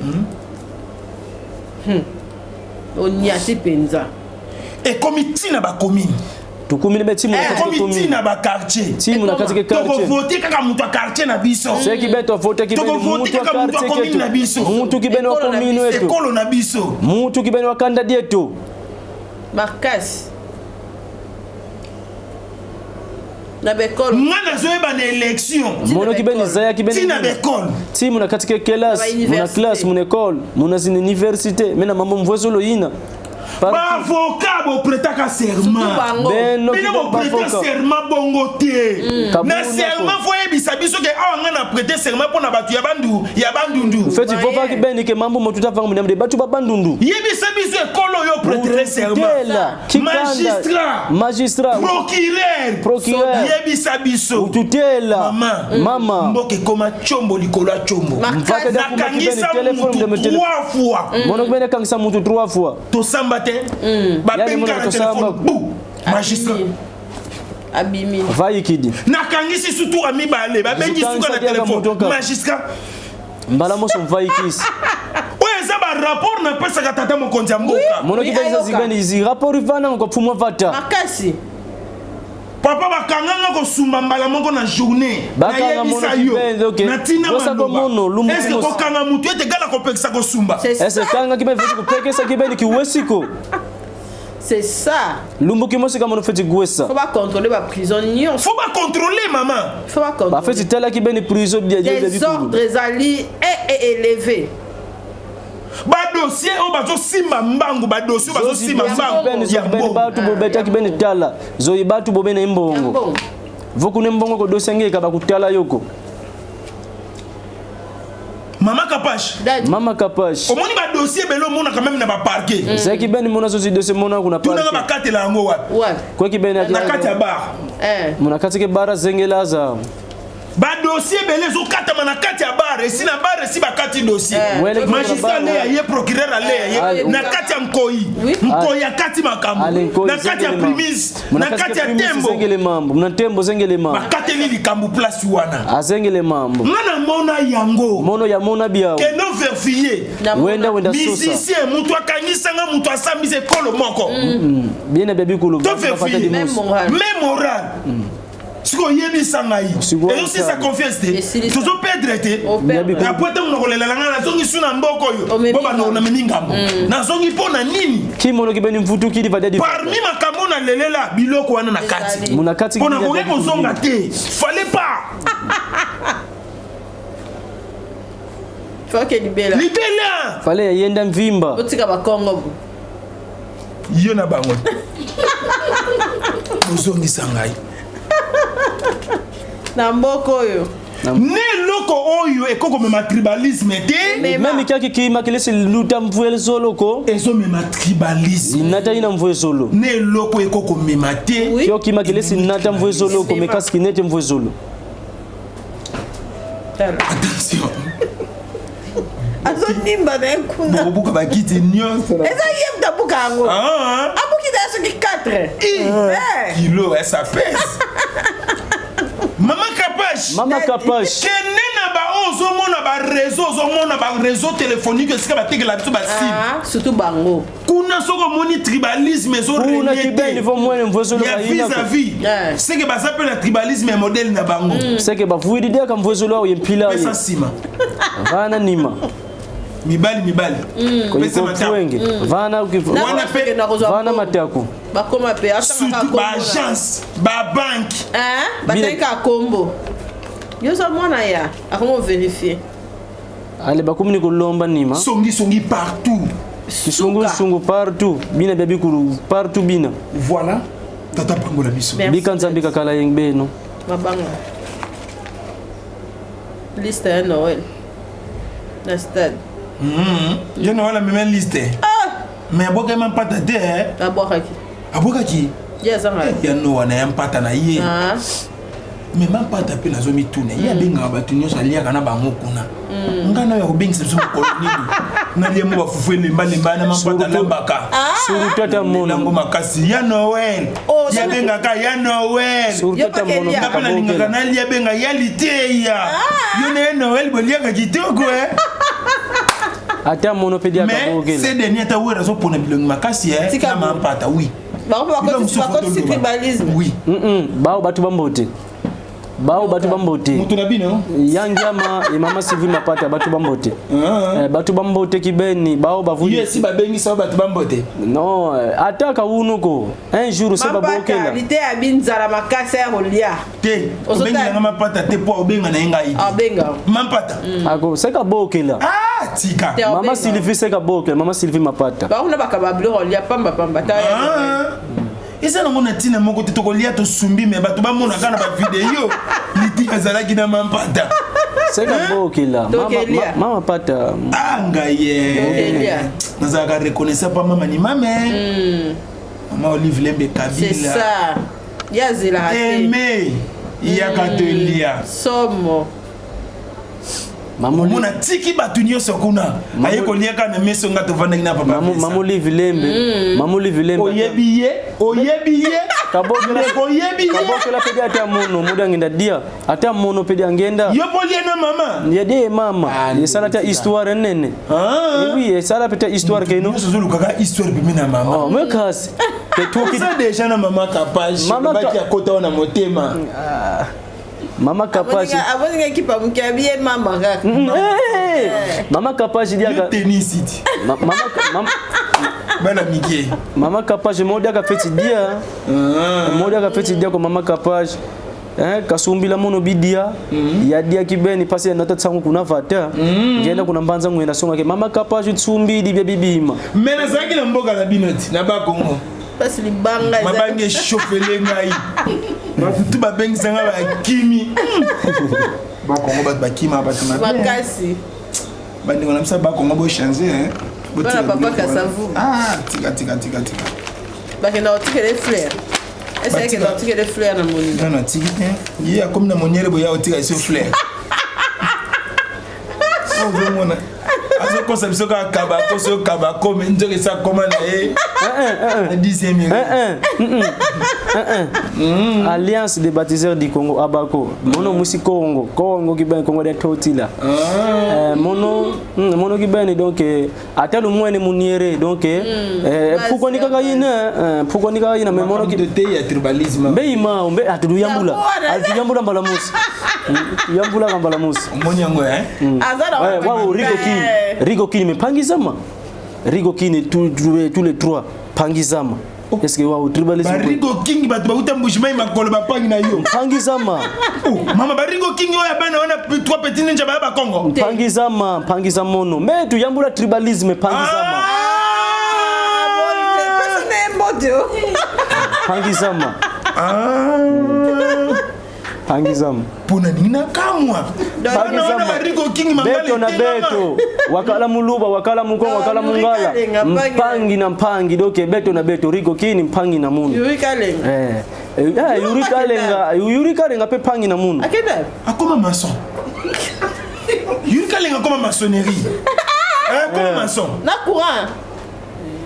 Oniati mpenza. Ekomi ntina bacommune. Tukumini be timu na katika Ekomi commune. ntina baquartier. Timu na katika quartier. Tokovote kaka moto ya quartier na biso. Seki beto vote kibeni Tokovote mutu wa kaka moto ya quartier commune na ketu. biso. Mutu kibeni wa commune wetu. Ekolo na biso. Mutu kibeni wa kanda dietu. Makasi. Na bekolo. Nga nazoyeba na élection. Mono kibeni zaya kibeni. Tina bekolo. Ti muna katika classe, muna classe, muna école, muna zine université, mena mambo mvwezolo yina. Baavocat bopretaka serment bino boprete serment bongo te mm. na serment fo yebisa biso ke awa ngai na prete serment mpo na bato ya bandu ya bandundu feti fo beni ke mambo motuta vanga mundamde bato ba bandundu yebisa biso ekolo oyo pretere serment magistrat magistrat procureur procureur yebisa biso ututela mama mama mboka ekoma chombo likolo ya chombo nakangisa mutu trois fois mono kibene kangisa mutu trois fois tosamba te mm. babenga na telefone bu magistrat abimi vayikidi nakangisi sutu ya mibale babengi suka na telefone magistrat mbala moso mvayikisi oyo eza barapport napesaka tata mokonzi ya mboka mono kibene zibeni izi rapport ivana ngopfumwa vata makasi papa bakanga nga kosumba mbala moko na journée nayebisa yo na ntina maloba eske kokanga motu ete gala kopekisa kosumba ese kanga kibe feti kopekisa kibe kiwesiko C'est ça. Lumbuki mosika mono feti gwesa. Faut pas contrôler ba prison nyonso. Faut pas contrôler maman. Faut pas contrôler. Ba feti tala kibeni prison bien bien Des ordres ezali et élevé. Badossier oyo bazosimba mbangu badossier oyo bazosimba mbangu ya mbongo batu bobetaki bene tala zoyi batu bobene mbongo vokune mbongo ko dossier ngeka bakutala yoko mama kapash mama kapash omoni badossier ebele omonaka meme na baparquet mm. ezalaki beni mona zozi dossier mona kuna tunanga bakatela yango wapi kweki beni na kati ya bar eh. mona kati ke bara zengela aza badossier ebele ezokatama na kati ya bar esi na bar esi bakati dossier eh. magistrat ale ya ye procureur ale ya ye na kati ya nkoi nkoi akati makambo na kati ya primise na kati ya tembo na tembo zengele mambo bakateli likambo place wana azengele mambo nga namona yango mono ya mona biao kendo verifie wenda wenda sosa musicien moto akangisa nga moto asambisa ekolo moko mm. bien bia bikulu to verifie même moral mm. sikoyo oyebisa ngai ezosisa confiance te tozopedre te apres ntango nakolela ngai nazongi su na mboka oyo bo bandoko namemi ngambo mm. nazongi mpo na nini parmi makambo nalelela biloko wana na kati mpo nakoki kozonga te fallait pas libela libela fallait yenda mvimba otika bakongo yo na bango ozongisa ngai na mboka oyo ne eloko oyo ekoki komema tribalisme te meme kiaki kima kilesi luta mvuele zolo ko ezomema tribalisme nata ina mvue zolo ne eloko ekoki komema te kio kima kilesi nata mvue zolo ko mekasi kinete mvue zolo Attention. Azonimba na ye kuna. Bokobuka bakiti nyonso. Eza ye moto abuka yango. Ah. Abuki na soki 4. Eh. Kilo, eh, ça pèse. Mama Kapash. Mama Kapash. Kende na ba oyo ozomona ba réseau ozomona ba réseau téléphonique esika batekela biso ba sim. Ah, surtout bango. Kuna soki omoni tribalisme ezo régner te. Ya vis-à-vis. C'est que baza pe na tribalisme ya modèle na bango. Mm. C'est que bavuididiaka mvwezolo awo ye mpila Pesa nsima. Vana nima. Mibali mibali. Mm. Pesa matako. Mm. Vana wana pe vana matako. Bakoma pe surtout ba agence, ba banque. Hein? Batangaka kombo. Yo za mwana ya akomo vérifier. Ale bakomi ni kolomba nima. Songi songi partout. Kisungu sungu partout. Bina bia bikulu partout bina. Voilà. Tata pambola biso. Bika nzambe kakala yengbe no. Mabanga. Liste ya Noël. Na stade. Mm. Ye Noël amema liste. Ah! Mais abwakaki mampata te. Eh? Abwakaki. Abwakaki. Ye azanga. Ya Noa na ya mpata na ye. Ah. Mais mampata mpe nazomituna ye abengaka bato nyonso aliaka na bango kuna mm. ngai nayo akobengisa biso mokolo nini nalia mo bafufu elembalemba na mampata alambaka yango makasi ya noel oh, yabengaka ya noel nga mpe nalingaka nalia benga ya liteya ah. yo na ye noel boliaka kitoko e ata mono mpe diaka cdni ata wera azopona bilongi makasi e na mampata oui bakotisi tribalisme oui bao bato bambote. Bao bato bambote. Mutu na bino? Yangiama et mama Sylvie Mapata bato bambote. Ah. Eh, bato bambote kibeni bao bavuli. Yo si babengisa bato bambote. Non, eh, ata kawunuko. Un jour se babokela. Lite ya binzala makasi ya kolia. Te, obengi nanga mapata te po obenga na ngai. Abenga. Mampata. Mm. Ako seka bokela. Ah, tika. Mama Sylvie seka bokela, mama Sylvie Mapata. Ba kuna bakaba biloko lia pamba pamba ta. Ah. Eza nango na ntina moko te tokolia tosumbi me bato bamona kaka na bavideo liti azalaki na mampata. Seka bokela. Mama pata. Ah ngai ye. Nazalaka reconnaissant pa mama ni mame. Mm. Mama Olive Lembe Kabila. C'est ça. Yazelaka te. Aimé. Yaka tolia. Somo. Omona tiki bato nyonso kuna aye kolia kaka na meso nga tovandaki na papa Mama Olive Lembe mm. Mama Olive Lembe oyebi ye oyebi ye oyebi ye kabokela pedi ata mono modi angenda dia ata mono pedi angenda yo polia na mama ya dia mama ah, esala ta histoire nene ah. Eh oui esala peta histoire keno nyonso ozolukaka histoire pembe na mama oh mais kasi oza deja na mama kapage mama baki akota wana motema ah. Mama Kapashi. Aboninga ekipa moke abiye mama kaka. Mm, eh, eh, eh. Mama Kapashi diaka. Tennis city. Mama mama bana mike. Mama Kapashi modi aka feti dia. Ah. Modi aka feti dia ko mama Kapashi. Eh, kasumbila mono bidia mm. ya dia kibeni pasi ya nata tsangu kuna vata mm. ngenda kuna mbanza ngwenda songa ke mama Kapashi tsumbi dibia bibima. Mais nazalaki na mboka na bino ti na ba Congo. Pasi libanga eza. Mabange echauffele ngai. Bato tu babengisa ngai bakimi. Bakongo bato bakima bato mabe. Makasi. Bandeko na biso bakongo bo changer hein. Bana papa Kasavu. Ah, tika tika tika tika. Bakenda kotikela fleur. Ese ekenda kotikela fleur na moninga. Non, non, tiki te. Ye akomi na moniere boya otika biso fleur. Ozomona. azokosa biso kaka kaba akosi yo kaba akomi nzoka esi akoma na ye na dixième Alliance des baptiseurs du Congo Abako mono musi Congo Congo kibeni Congo de totila ah. eh, mono hmm, mono kibeni donc eh, ata lumwene muniere donc eh, hmm. eh, pourquoi ni kaka yina pourquoi ni kaka yina mais mono ki te ya tribalisme mbe ima mbe atuyambula atuyambula mbala musi hmm, yambula mbala musi omoni yango eh Mm. Ouais, wow, Rigo Kini. Rigo Kini mais pangizama. Rigo Kini tous tous les trois pangizama. Oh. Est-ce que wow tribalisme Ba Rigo King bato bauta Mbujimayi makolo bapangi na yo. Pangizama. Oh, mama ba Rigo King oyo bana wana trois petits ninja ba ba Congo. Pangizama, pangizamono. Mais tu yambula tribalisme pangizama. Ah, Pangizama. Ah. Pangizama. Pona nini nakamwa beto na beto wakala muluba wakala mukongo wakala mungala mpangi na mpangi doke beto na beto rigo kini mpangi na munu yuri kalenga eh, eh, eh yuri kalenga yuri kalenga pe pangi na munu akenda akoma maçon yuri kalenga akoma maçonnerie eh, akoma eh. maçon na courant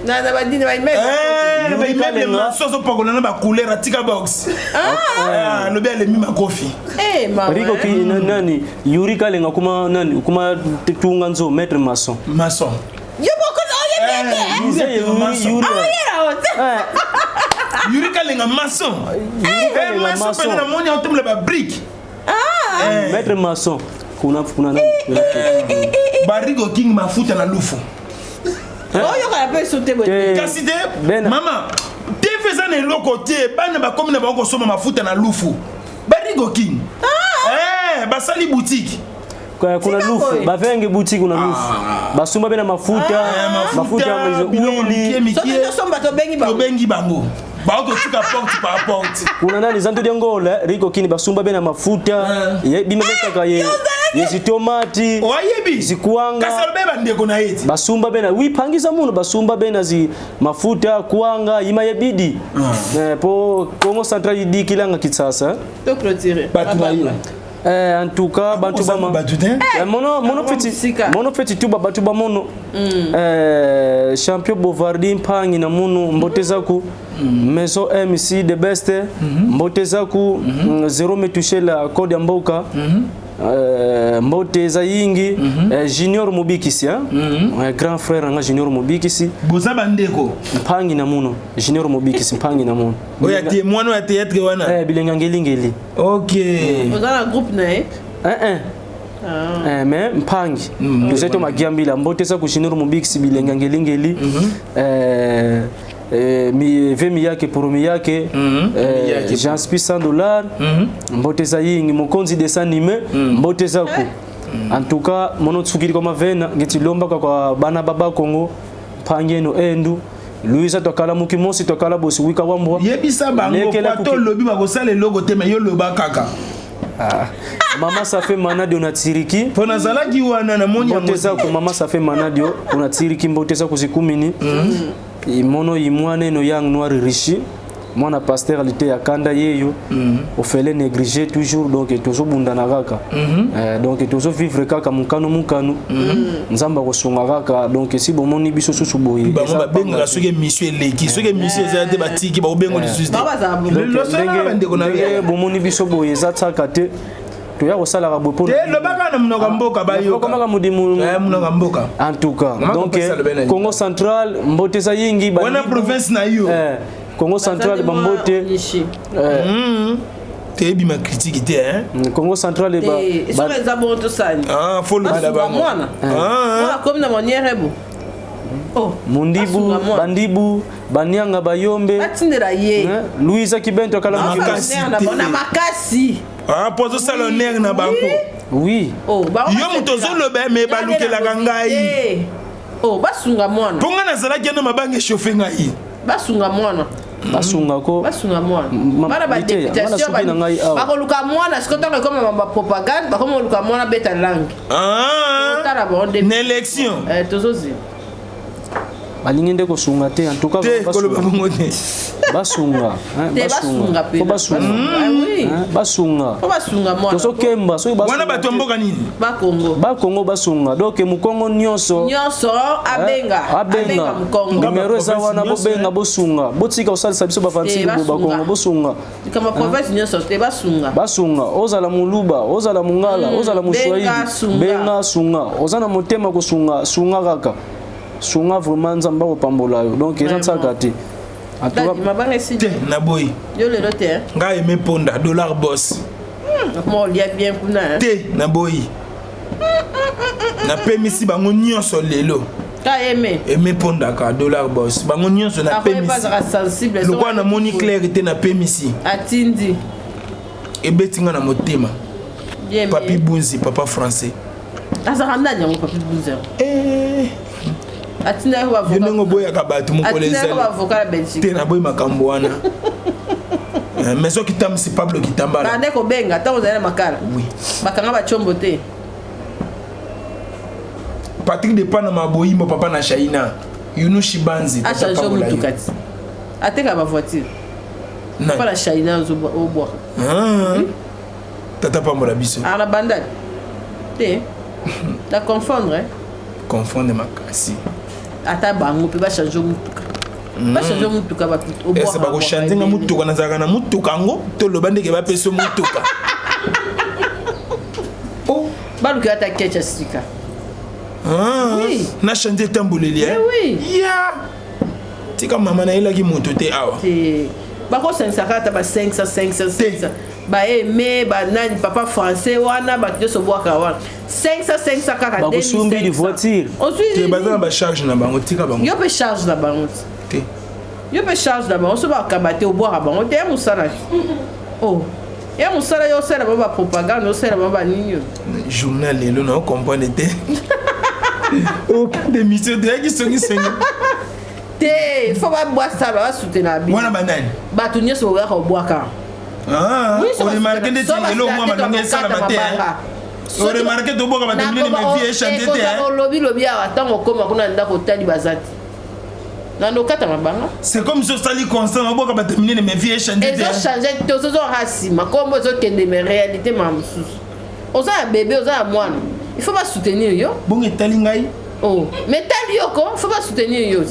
na na badini ba immeuble eh, na ba immeuble maso azopakola na ba couleur atika box ah. ah, alobi alemi makofi eh, riko ki nani yuri kalenga kuma nani kuma tunga nzo maître maçon maçon yo moko oyebi te yuri yuri kalenga maçon maçon pena namoni aotombola ba brique maître maçon kuna kuna nani barigo king mafuta na lufu oyokana mpe esu te boye kasi te mama tv eza na eloko te bana bakomi na bango kosomba mafuta na lufu barigo king ah. eh, basali boutique kuna lufu bavenge boutique kuna lufu ah. basomba mpe na mafuta ah, mafuta wili tobengi bango bakotika porte par porte kuna nani zantu dia ngola riko kini basumba be na mafuta ye bima bekaka ye ye zitomati oyebi zikwanga kasi alobe bandeko na ye ti basumba be na wi pangisa munu basumba be na zi mafuta kwanga yima ye bidi ah. eh, po Congo central idikilanga kitsasa to clôturer bato na ye Eh, en tout cas bantu bama batu te eh, mono mono feti mono feti tuba batu bamono mm. eh, champion Bovardi mpangi na munu mbote zaku mm. maison MC the best mm -hmm. mbote zaku mm -hmm. zero me toucher la code ya mboka mm -hmm. Mbote eza yingi. Junior Mobikisi, hein? Grand frère nga Junior Mobikisi. Boza bandeko. Mpangi na muno. Junior Mobikisi mpangi na muno. Oya te mwana ya théâtre wana. Eh bilenga ngeli ngeli. OK. Oza na groupe na ye? Eh eh. Ah. Eh, mais mpangi. Toza to magiambila mbote za ku Junior Mobikisi bilenga ngeli ngeli. Eh mi ve miyake pour miyake. Jean Spi 100 dollars. Mbote za yingi mokonzi dessin animé. Mbote za ku. En tout cas mono tsukiri kwa mavena ngeti lomba kwa bana baba Kongo mpangi eno endu. Luisa tokala mukimosi tokala bosi wika wambwa. Yebisa bango kwa to lobi bakosala eloko te mais yo loba kaka. Ah. Mama ça fait manadio na tiriki. Pona zalaki wana na moni yango. Mbote za ku mama ça fait manadio una tiriki mbote za kuzikumini. Imono imwane no yang noir riche. Mwana pasteur alite ya kanda yeyo. Ofele négligé toujours donc tozo bundana kaka. Donc tozo vivre kaka mukano mukano. Nzamba kosunga kaka donc si bomoni biso susu boye. Bango babenga soki mission eleki, soki mission eza te batiki ba obengo lisusu te. Losala bandeko na yo. Bomoni biso boye eza tsaka te. Toya kosalaka boye pona. Te lobaka na monoko ya mboka ba yo. Komaka mudimu. Monoko ya mboka. En tout cas, donc Congo central mbote za yingi ba. Wana province na yo. Congo central ba mbote. Te bima critique te hein. Congo central ba. Soki eza bon to sani. Ah faut le bala bango. Ah comme na manière bo. Oh, Mundibu, Bandibu, Banyanga Bayombe. Batindela ye. Louisa Kibento kala makasi. Na makasi. Ah pozo salonnaire na bango. Oui. Oh, ba yo moto ozoloba me balukelaka ngai. Oh, basunga mwana. Ponga nazalaki na mabange chauffer ngai. Basunga mwana. Basunga ko. Basunga mwana. Bana ba députation bakoluka mwana sikoyo ntango ekoma ba propagande bakoma koluka mwana beta langue. Ah. Tala bon na élection. Eh tozozi. Balingi nde kosunga te en tout cas koloba bongo te. Basunga, basunga pe. Basunga. Basunga. Po basunga mwana. Tozokemba soki basunga. Wana bato mboka nini? Ba Congo. Ba Congo basunga. Donc mukongo nyonso. Nyonso abenga. Abenga mukongo. Numéro eza wana bobenga bosunga. Botika kosalisa biso ba vantile ba Congo bosunga. Kama province nyonso te basunga. Basunga, ozala muluba, ozala mungala, ozala muswahili. Benga sunga. Oza na motema kosunga, sunga kaka. Sunga vraiment nzamba kopambola yo. Donc eza tsaka te. En tout cas, mabanga si te na boyi. Yo lelo te. Nga aimé ponda dollar boss. Mo lia bien kuna. Te na boyi. Na pemisi bango nyonso lelo. Ka aimé. Aimé ponda ka dollar boss. Bango nyonso na pemisi. Pas sensible. Lokwa na moni clair te na pemisi. Atindi. Ebeti nga na motema. Bien. Papi Bunzi, papa français. Azaka ndani yango Papi Bunzi. Eh. Atinda yo avocat. Yo ndenge oboyaka bato mokolo ezali. Atinda yo avocat na Belgique. Te na boyi makambo wana. Mais soki tamsi Pablo Kitambala. Bande kobenga ntango ozali na makala. Oui. Bakanga ba chombo te. Patrick de Panama boyimbo papa na Shaina. Yunu Shibanzi. A change mutuka ti. Ateka ba voiture. Papa na Shaina obwaka. Ah. Tata pambola biso. Ah na bandal. Te. Ta confondre hein. Confondre makasi. Ata bango pe ba changer mutuka. Ba changer mutuka ba obwaka. Ese ba ko changer nga mutuka nazalaka na mutuka ngo to loba ndeke ba peso mutuka. Oh, baluka ata ketcha sika. Ah. Oui. Na changer tamboleli hein. Oui. Ya. Tika mama na elaki moto te awa. Te. Bakosangisa kaka ata ba 500 500 500. Ba aimé ba nani papa français wana ba nyonso bwaka wana 500 500 kaka Bakusumbi di voiture. Te baza na ba charge na bango tika bango. Yo pe charge na bango te. Yo pe charge na bango so ba kaba te obwaka bango te ya mosala. Oh. Ya mosala yo osala bango ba propagande osala bango ba nini yo. Journal lelo na comprendre te. Aucun d'émission te yaki songi songi. Te faut ba bwasa ba soutenir bi. Wana banani. Bato nyonso boyaka obwaka. Ah, oremarke nde ti eloko mwa malonga esalama te. Oremarke toboka bato minene mais vie echange te. Olobi lobi awa ntango okoma kuna ndako otali baza te. Nando okata mabanga. C'est comme si osali constant oboka bato minene mais vie echange te. Ezochange te ozozonga nsima kombo ezokende mais réalité mama mosusu. Oza ya bébé oza ya mwana. Il faut ba soutenir yo. Bongo etali ngai. Oh, mais tali yo ko, faut ba soutenir yo.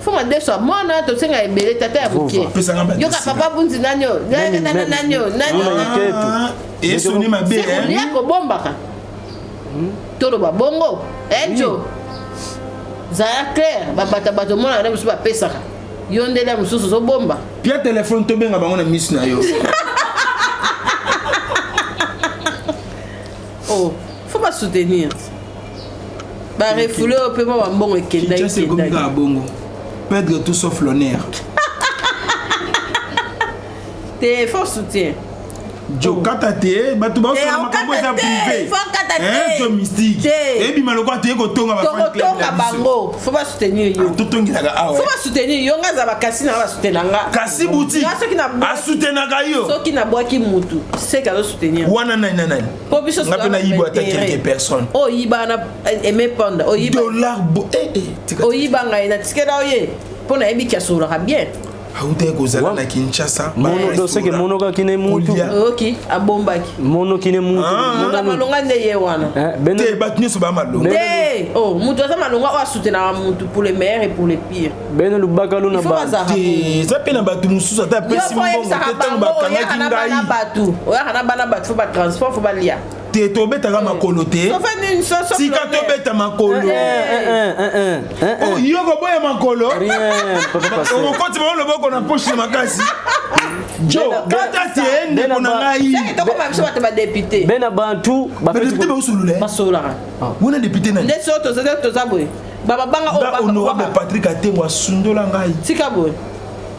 Faut madeso ya mwana tosenga ebele tata ya moke. Yoka papa Bunzi nani yo? Nani nani nani yo? Nani yo? Esoni mabe kolia kobombaka toloba bongo ejo zala clair babata bato omonaka nde mosusu bapesaka yo nde la mosusu ozobomba. Pia telefone tobenga bango na misu na yo. Oh, faut ba soutenir. Ba refoulé oyo mpe mwa bambongo ekendaki. Kinshasa ekomi kaka bongo. Perdre tout sauf l'honneur. Te, faut soutien. Jo kata te bato baosala makambo eza privé. Jo mystique. Ebima lokola toye kotonga ba fan club na biso. Bango, faut ba soutenir yo. Totongelaka awa. Faut ba soutenir yo nga za bakasi na ba soutenir nga. Kasi boutique. A soutenaka yo. Soki na bwaki mutu, c'est qu'azo soutenir. Wana nani na nani? Po biso nga pe na yiba ata quelques personnes. Oh yiba na aimé panda, oh yiba. Dollar bo eh eh. Oyiba ngai na tikela oye. Po na yebi ki asololaka bien. Autaki kozala na Kinshasa. Mono doseke mono kaki ne mutu. Oki abombaki. Mono kine mutu. Moto ya malonga nde ye wana. Te bato nyonso ba malonga. Te oh mutu aza malonga oyo asoutenaka mutu pour le meilleur et pour le pire. Beno lubaka luna ba. Te eza mpe na bato mosusu ata apesi mbongo te ntango bakangaki ngai. Bato oyaka na bana bato fo ba transport fo balia. Te tobetaka makolo te. Tika tobeta makolo. Yo koboya makolo. Okoti bango loboko na poche na makasi. Jo kata te ndeko na ngai. Tokoma biso bato ba député. Bena bantu ba député baosolula. Basololaka. Wana député nani? Nde so toza toza boye. Baba banga o ba honorable Patrick Atengo asundola ngai. Tika boye.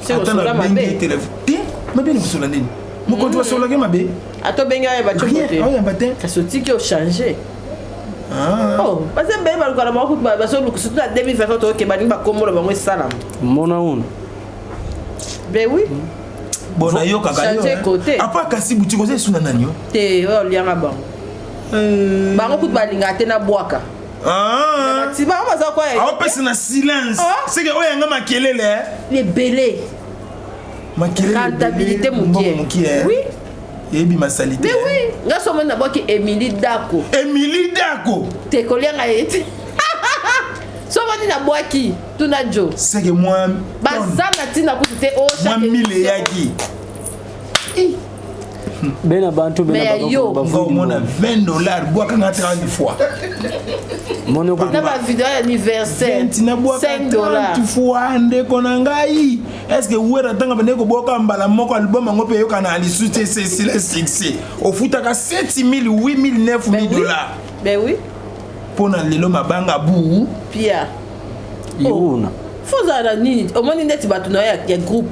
Ata na bengi telefone. Te mabe na kosola nini? Mokonzi basololaki mabe. Ata obengi ayeba tshoko te. Ayamba te. Kasi otiki ochange. Oh, baza ebele baluka na bango kutu bazoluka surtout na 2023 toyoke balingi bakombo na bango esalama. Mona una. Ben oui. Bon nayokaka yo. Changer côté. Apa kasi boutique oza esuna nani yo? Te, oyo olianga bango. Bango kutu balingaka te na bwaka. Bango baza kwa. Aopesa na silence. C'est que oyo yanga makelele. Ebele. Makelele. Rentabilité mokie. Oui. Ebima salite. Mais oui, nga so mona bwaki Emily Dako. Emily Dako. Te kolianga ye te. So moni na bwaki tuna jo. C'est que moi baza na tina kutu te o moi mille yaki. Bena bantu bena bakoko mona $20 bwaka nga 30 fois. Na ba video ya anniversaire. 5 dollars. 30 fois ndeko na ngai. Est-ce que wera tanga bande ko boka mbala moko album ngo pe yoka na lisu te c'est c'est le succès. Ofutaka 7000 8000 9000 dollars. Ben oui. Pona lelo mabanga bu. Pia. Yuna. Faut za nini? Omoni ndeti bato na ya groupe.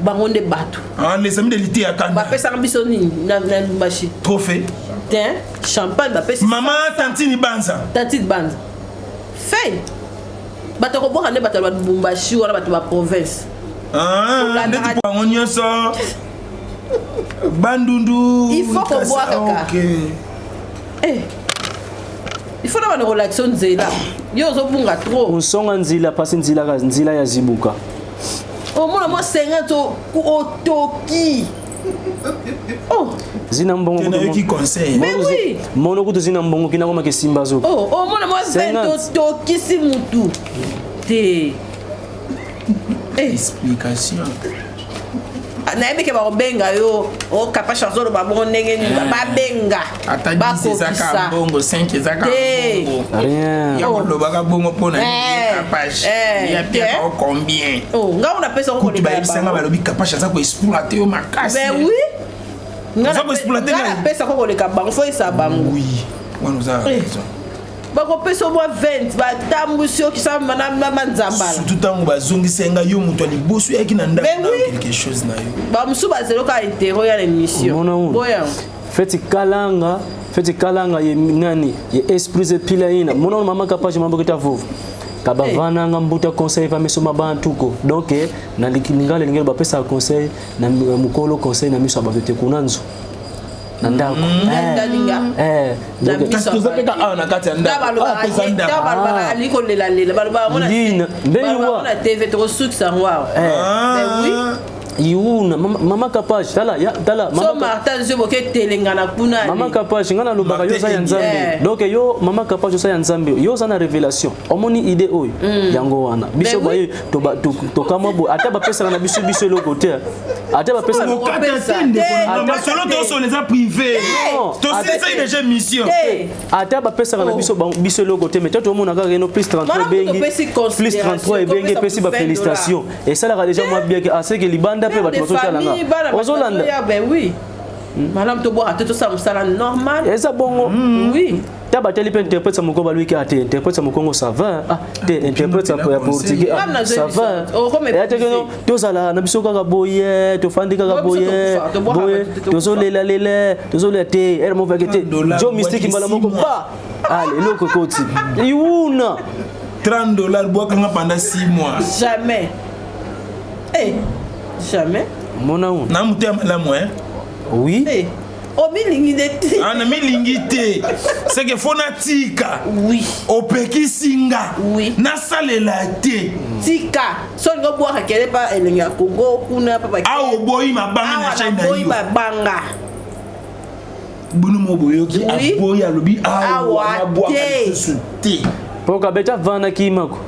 Bango nde bato. Ah, les amis de l'ité ya kanda. Bapesaka biso nini na Lubumbashi? Trophée. Tin, champagne bapesi. Maman Tantine Banza. Tantine Banza. Fay. Bato koboka nde bato ya Lubumbashi wana bato ba province. Ah, ndeti bango nyonso. Bandundu. Il faut koboka kaka. OK. Eh. Il faut na bana relaxer nzela. Yo ozobunga trop. Onsonga nzila pasi nzila ka nzila ya zibuka. Omona mwa 50 otoki. Oh. Zina mbongo kutu. Nayoki conseil. Mais oui. Mono kutu zina mbongo kina koma ke simba zo. Oh, omona mwa 20 otokisi mutu. Te. Explication. Nayebi ke bakobenga yo okapa chanson oloba bongo ndenge nini babenga ata 10 ezaka mbongo 5 ezaka mbongo rien ya kolobaka bongo mpona kapage ya piaka o combien nga ona pesa kutu bayebisanga balobi kapage aza koexploite yo makasi ben oui aza koexploite nga napesa ko koleka bango fo yesa bango oui wana oza raison bakopesa mwa 20 batambwisi yo kisama na manzambala surtout ntango bazongisa nga yo moto ya liboso oyaki na ndako na quelque chose na yo bamosusu bazeloka intero ya l'émission boya feti kalanga feti kalanga ye nani ye esprit ze pila ina mona mama kapage mambo kita vuvu kabavananga mbuta conseil va miso mabantu ko donc na lingala lingala bapesa conseil na mukolo conseil na miso bato te kuna nzo na ndako kasi toza mpe kaka awa na kati ya ndakobalobaka ali kolelalela balobaka mona tv tokosukisa yango awa Iuna mama Kapage tala ya tala mama so Martin Nzebo ke telengana kuna mama Kapage ngana lobaka yo za ya Nzambe donc yo mama Kapage oza ya Nzambe yo za na révélation omoni idée oyo yango wana biso baye to to tokamwa bo ata bapesaka na biso biso eloko te Ata bapesa Okata te ndeko na nga. Masolo tosolo eza privé. Tosilisaki déjà mission. Ata bapesaka na biso biso eloko te, mais toi tomona kaka eno plus 33 ebengi, plus 33 ebengi, epesi ba félicitation, esalaka déjà mwa bien que aseke libanda mpe bato bazotala nga, ozolanda. Ben oui. Malamu tobwaka te, tosala mosala normal. Eza bongo. Oui. Ta bateli mpe interprète ya mokongo, balobiki ate interprète ya mokongo, ça va. Ah te, interprète ya portugais, ah, ça va. Eya te keno tozala na biso kaka boye, tofandi kaka boye boye, tozolelalela, tozolela te ere moko vake te. Jo mystique mbala moko ba ale eloko ekoti iwuna. 30 $ bwakanga pendant 6 mois. Jamais. Eh, jamais. Mona una. Na motema malamu, hein? Oui. Eh. Omilingi nde te. Ah, na milingi te, c'est que faut natika. Oui. Opekisi nga. Oui. Nasalela te. Tika so olingi obwaka, kele pa elengi ya Kongo kuna pa. Awa oboyi mabanga na chaine na yo. Oboyi mabanga. Bino mo boyoki, aboyi, alobi awa nabwaka lisusu te. Mpo kabeta vana kimako,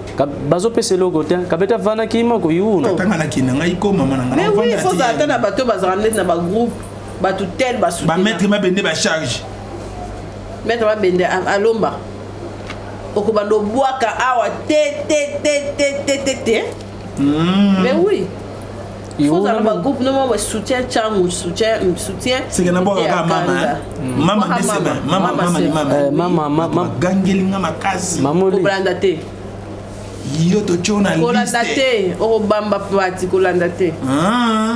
bazopesa eloko te, kabeta vana kimako yuna. Tanga nakende ngai ko mama na ngai. Mais oui, faut ozala ata na bato bazala neti na bagroupe, bato tel. Bamaître mabende, bacharge. Maître mabende alomba, okobanda obwaka awa te te te te te te te. Mais oui, faut ozala bagroupe no mwa soutien, ntango soutien, soutien. Seke nabwaka kaka mama, mama nde seba, mama, mama ni mama. Mama. Bagangeli nga makasi. Kolanda te. Yo totio na. Kolanda te, okobamba pati, kolanda te,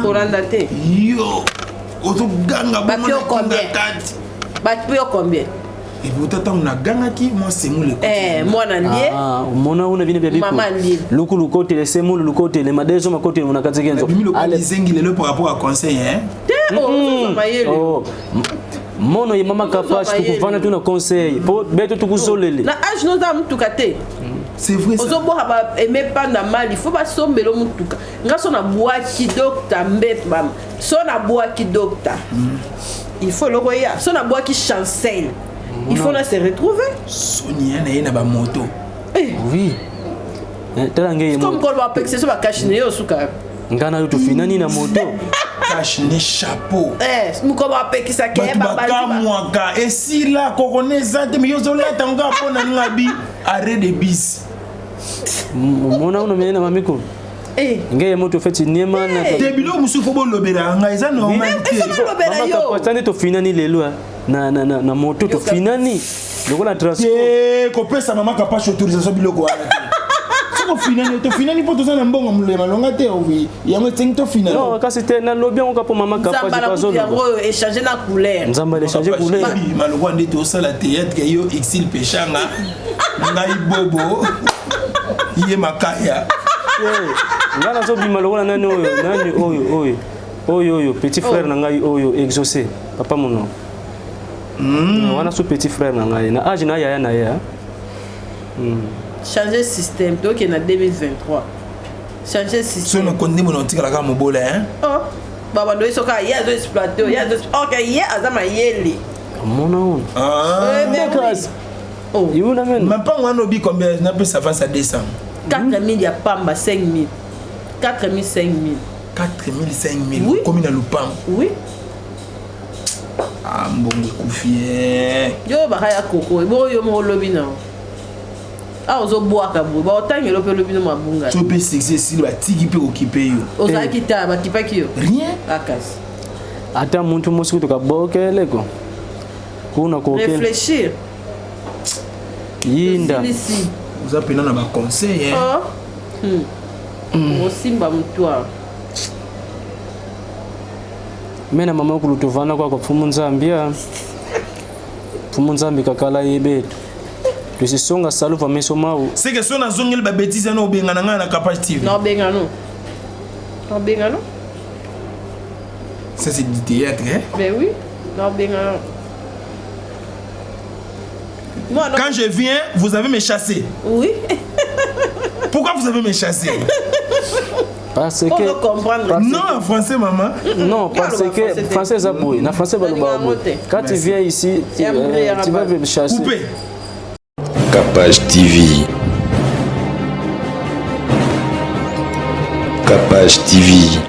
kolanda te. Yo ozoganga. Bapi yo combien? Bapi yo combien? Ebuta ntango nagangaki mwa semule. Eh, mwana lie. Mona una bino bya mama lie. Luku lukotele semulu lukotele madezo makotele mona kati kenzo. Bimi lokola lizengi lelo par rapport à conseil, hein. Te, ozozwa mayele. Mono ye mama Kapash, tukuvana tuna conseil po beto tukuzolele. Na age noza mutuka te. C'est vrai ça. Ozobwaka ba aime panda mali, fo basombela mutuka. Nga so nabwaki docta mbemba, so nabwaki docta, il faut eloko eya. So nabwaki Chancel, il faut na se retrouver. Soni ya na ye na bamoto. Oui, tala nge. Comme mokolo bapekisa so bakashi na ye, osuka. Nga na yo tofinani na moto. Cache ne chapeau. Mokolo bapekisaka ye. Bato bakamwaka, esila kokona eza te, me yo ozolata ngo kaka mpo na nga bi arrêt de bus. Mona uno mene na mamikolo nge ye moto feti niema na. Te, biloko mosusu fo bolobelaka ngai, eza normal te. Te, tofinani lelo na moto, tofinani lokola transport. Te, kopesa mama Kapache autorisation biloko wana te. Soki ofinani, tofinani mpo toza na mbongo ya malonga te, yango esengi tofinani. Non, kasi te, nalobi yango ka mpo mama Kapache. Yango oyo échange na couleur. Nzambe échange couleur. Malokwa nde tosala théâtre, yo exil peshanga, ngai bobo, ye makaya. Nga nazobima lokola nani oyo, nani oyo, oyo oyo oyo petit frère na ngai oyo exaucé papa mono wana, so petit frère na ngai na age na yaya na ye. Changer système, tokende na 2023, changer système. So nakonde mona otikala kaka mobola, hein. Oh, babando ye soki ye azo exploite, ye azo, ok, ye aza mayele. Mona ono yuna mene. Mapango wana obi combien? Napesa avance ya 200. 4000 ya pamba, 5000, 4000, 5000. 4000, 5000, okomi na lupango. Oui. Ah, mbongo ekufi ye. Yo baka ya koko ebongo yo moko olobi na awa ozobwaka boye, baotangela mpe olobi no mabunga. So mpe succès esili, batiki mpe okipe yo. Ozalaki ta bakipaki yo. Rien. Akasi. Ata muntu mosi kutu kabokeleko kuna kokele. Réfléchir. Yinda. Oza mpena na baconseil. Oh. Osimba mutu awa. Mena mama kulu tovanda kwako, pfumu nzambi a pfumu nzambi kakala ye betu tusisonga saluva meso mau. Seke so nazongeli babétise wana, obengana ngai na Capage TV. Naobengano, naobengano. Ça c'est du théâtre, hein? Ben oui, naobengano. Moi, quand je viens, vous avez me chassé. Oui. Pourquoi vous avez me chassé? Parce que comprendre. Non, en français, maman. Non, parce que français eza boye, na français balobaka boye: quand tu viens ici, tu vas me chasser. Coupé. Capage TV. Capage TV.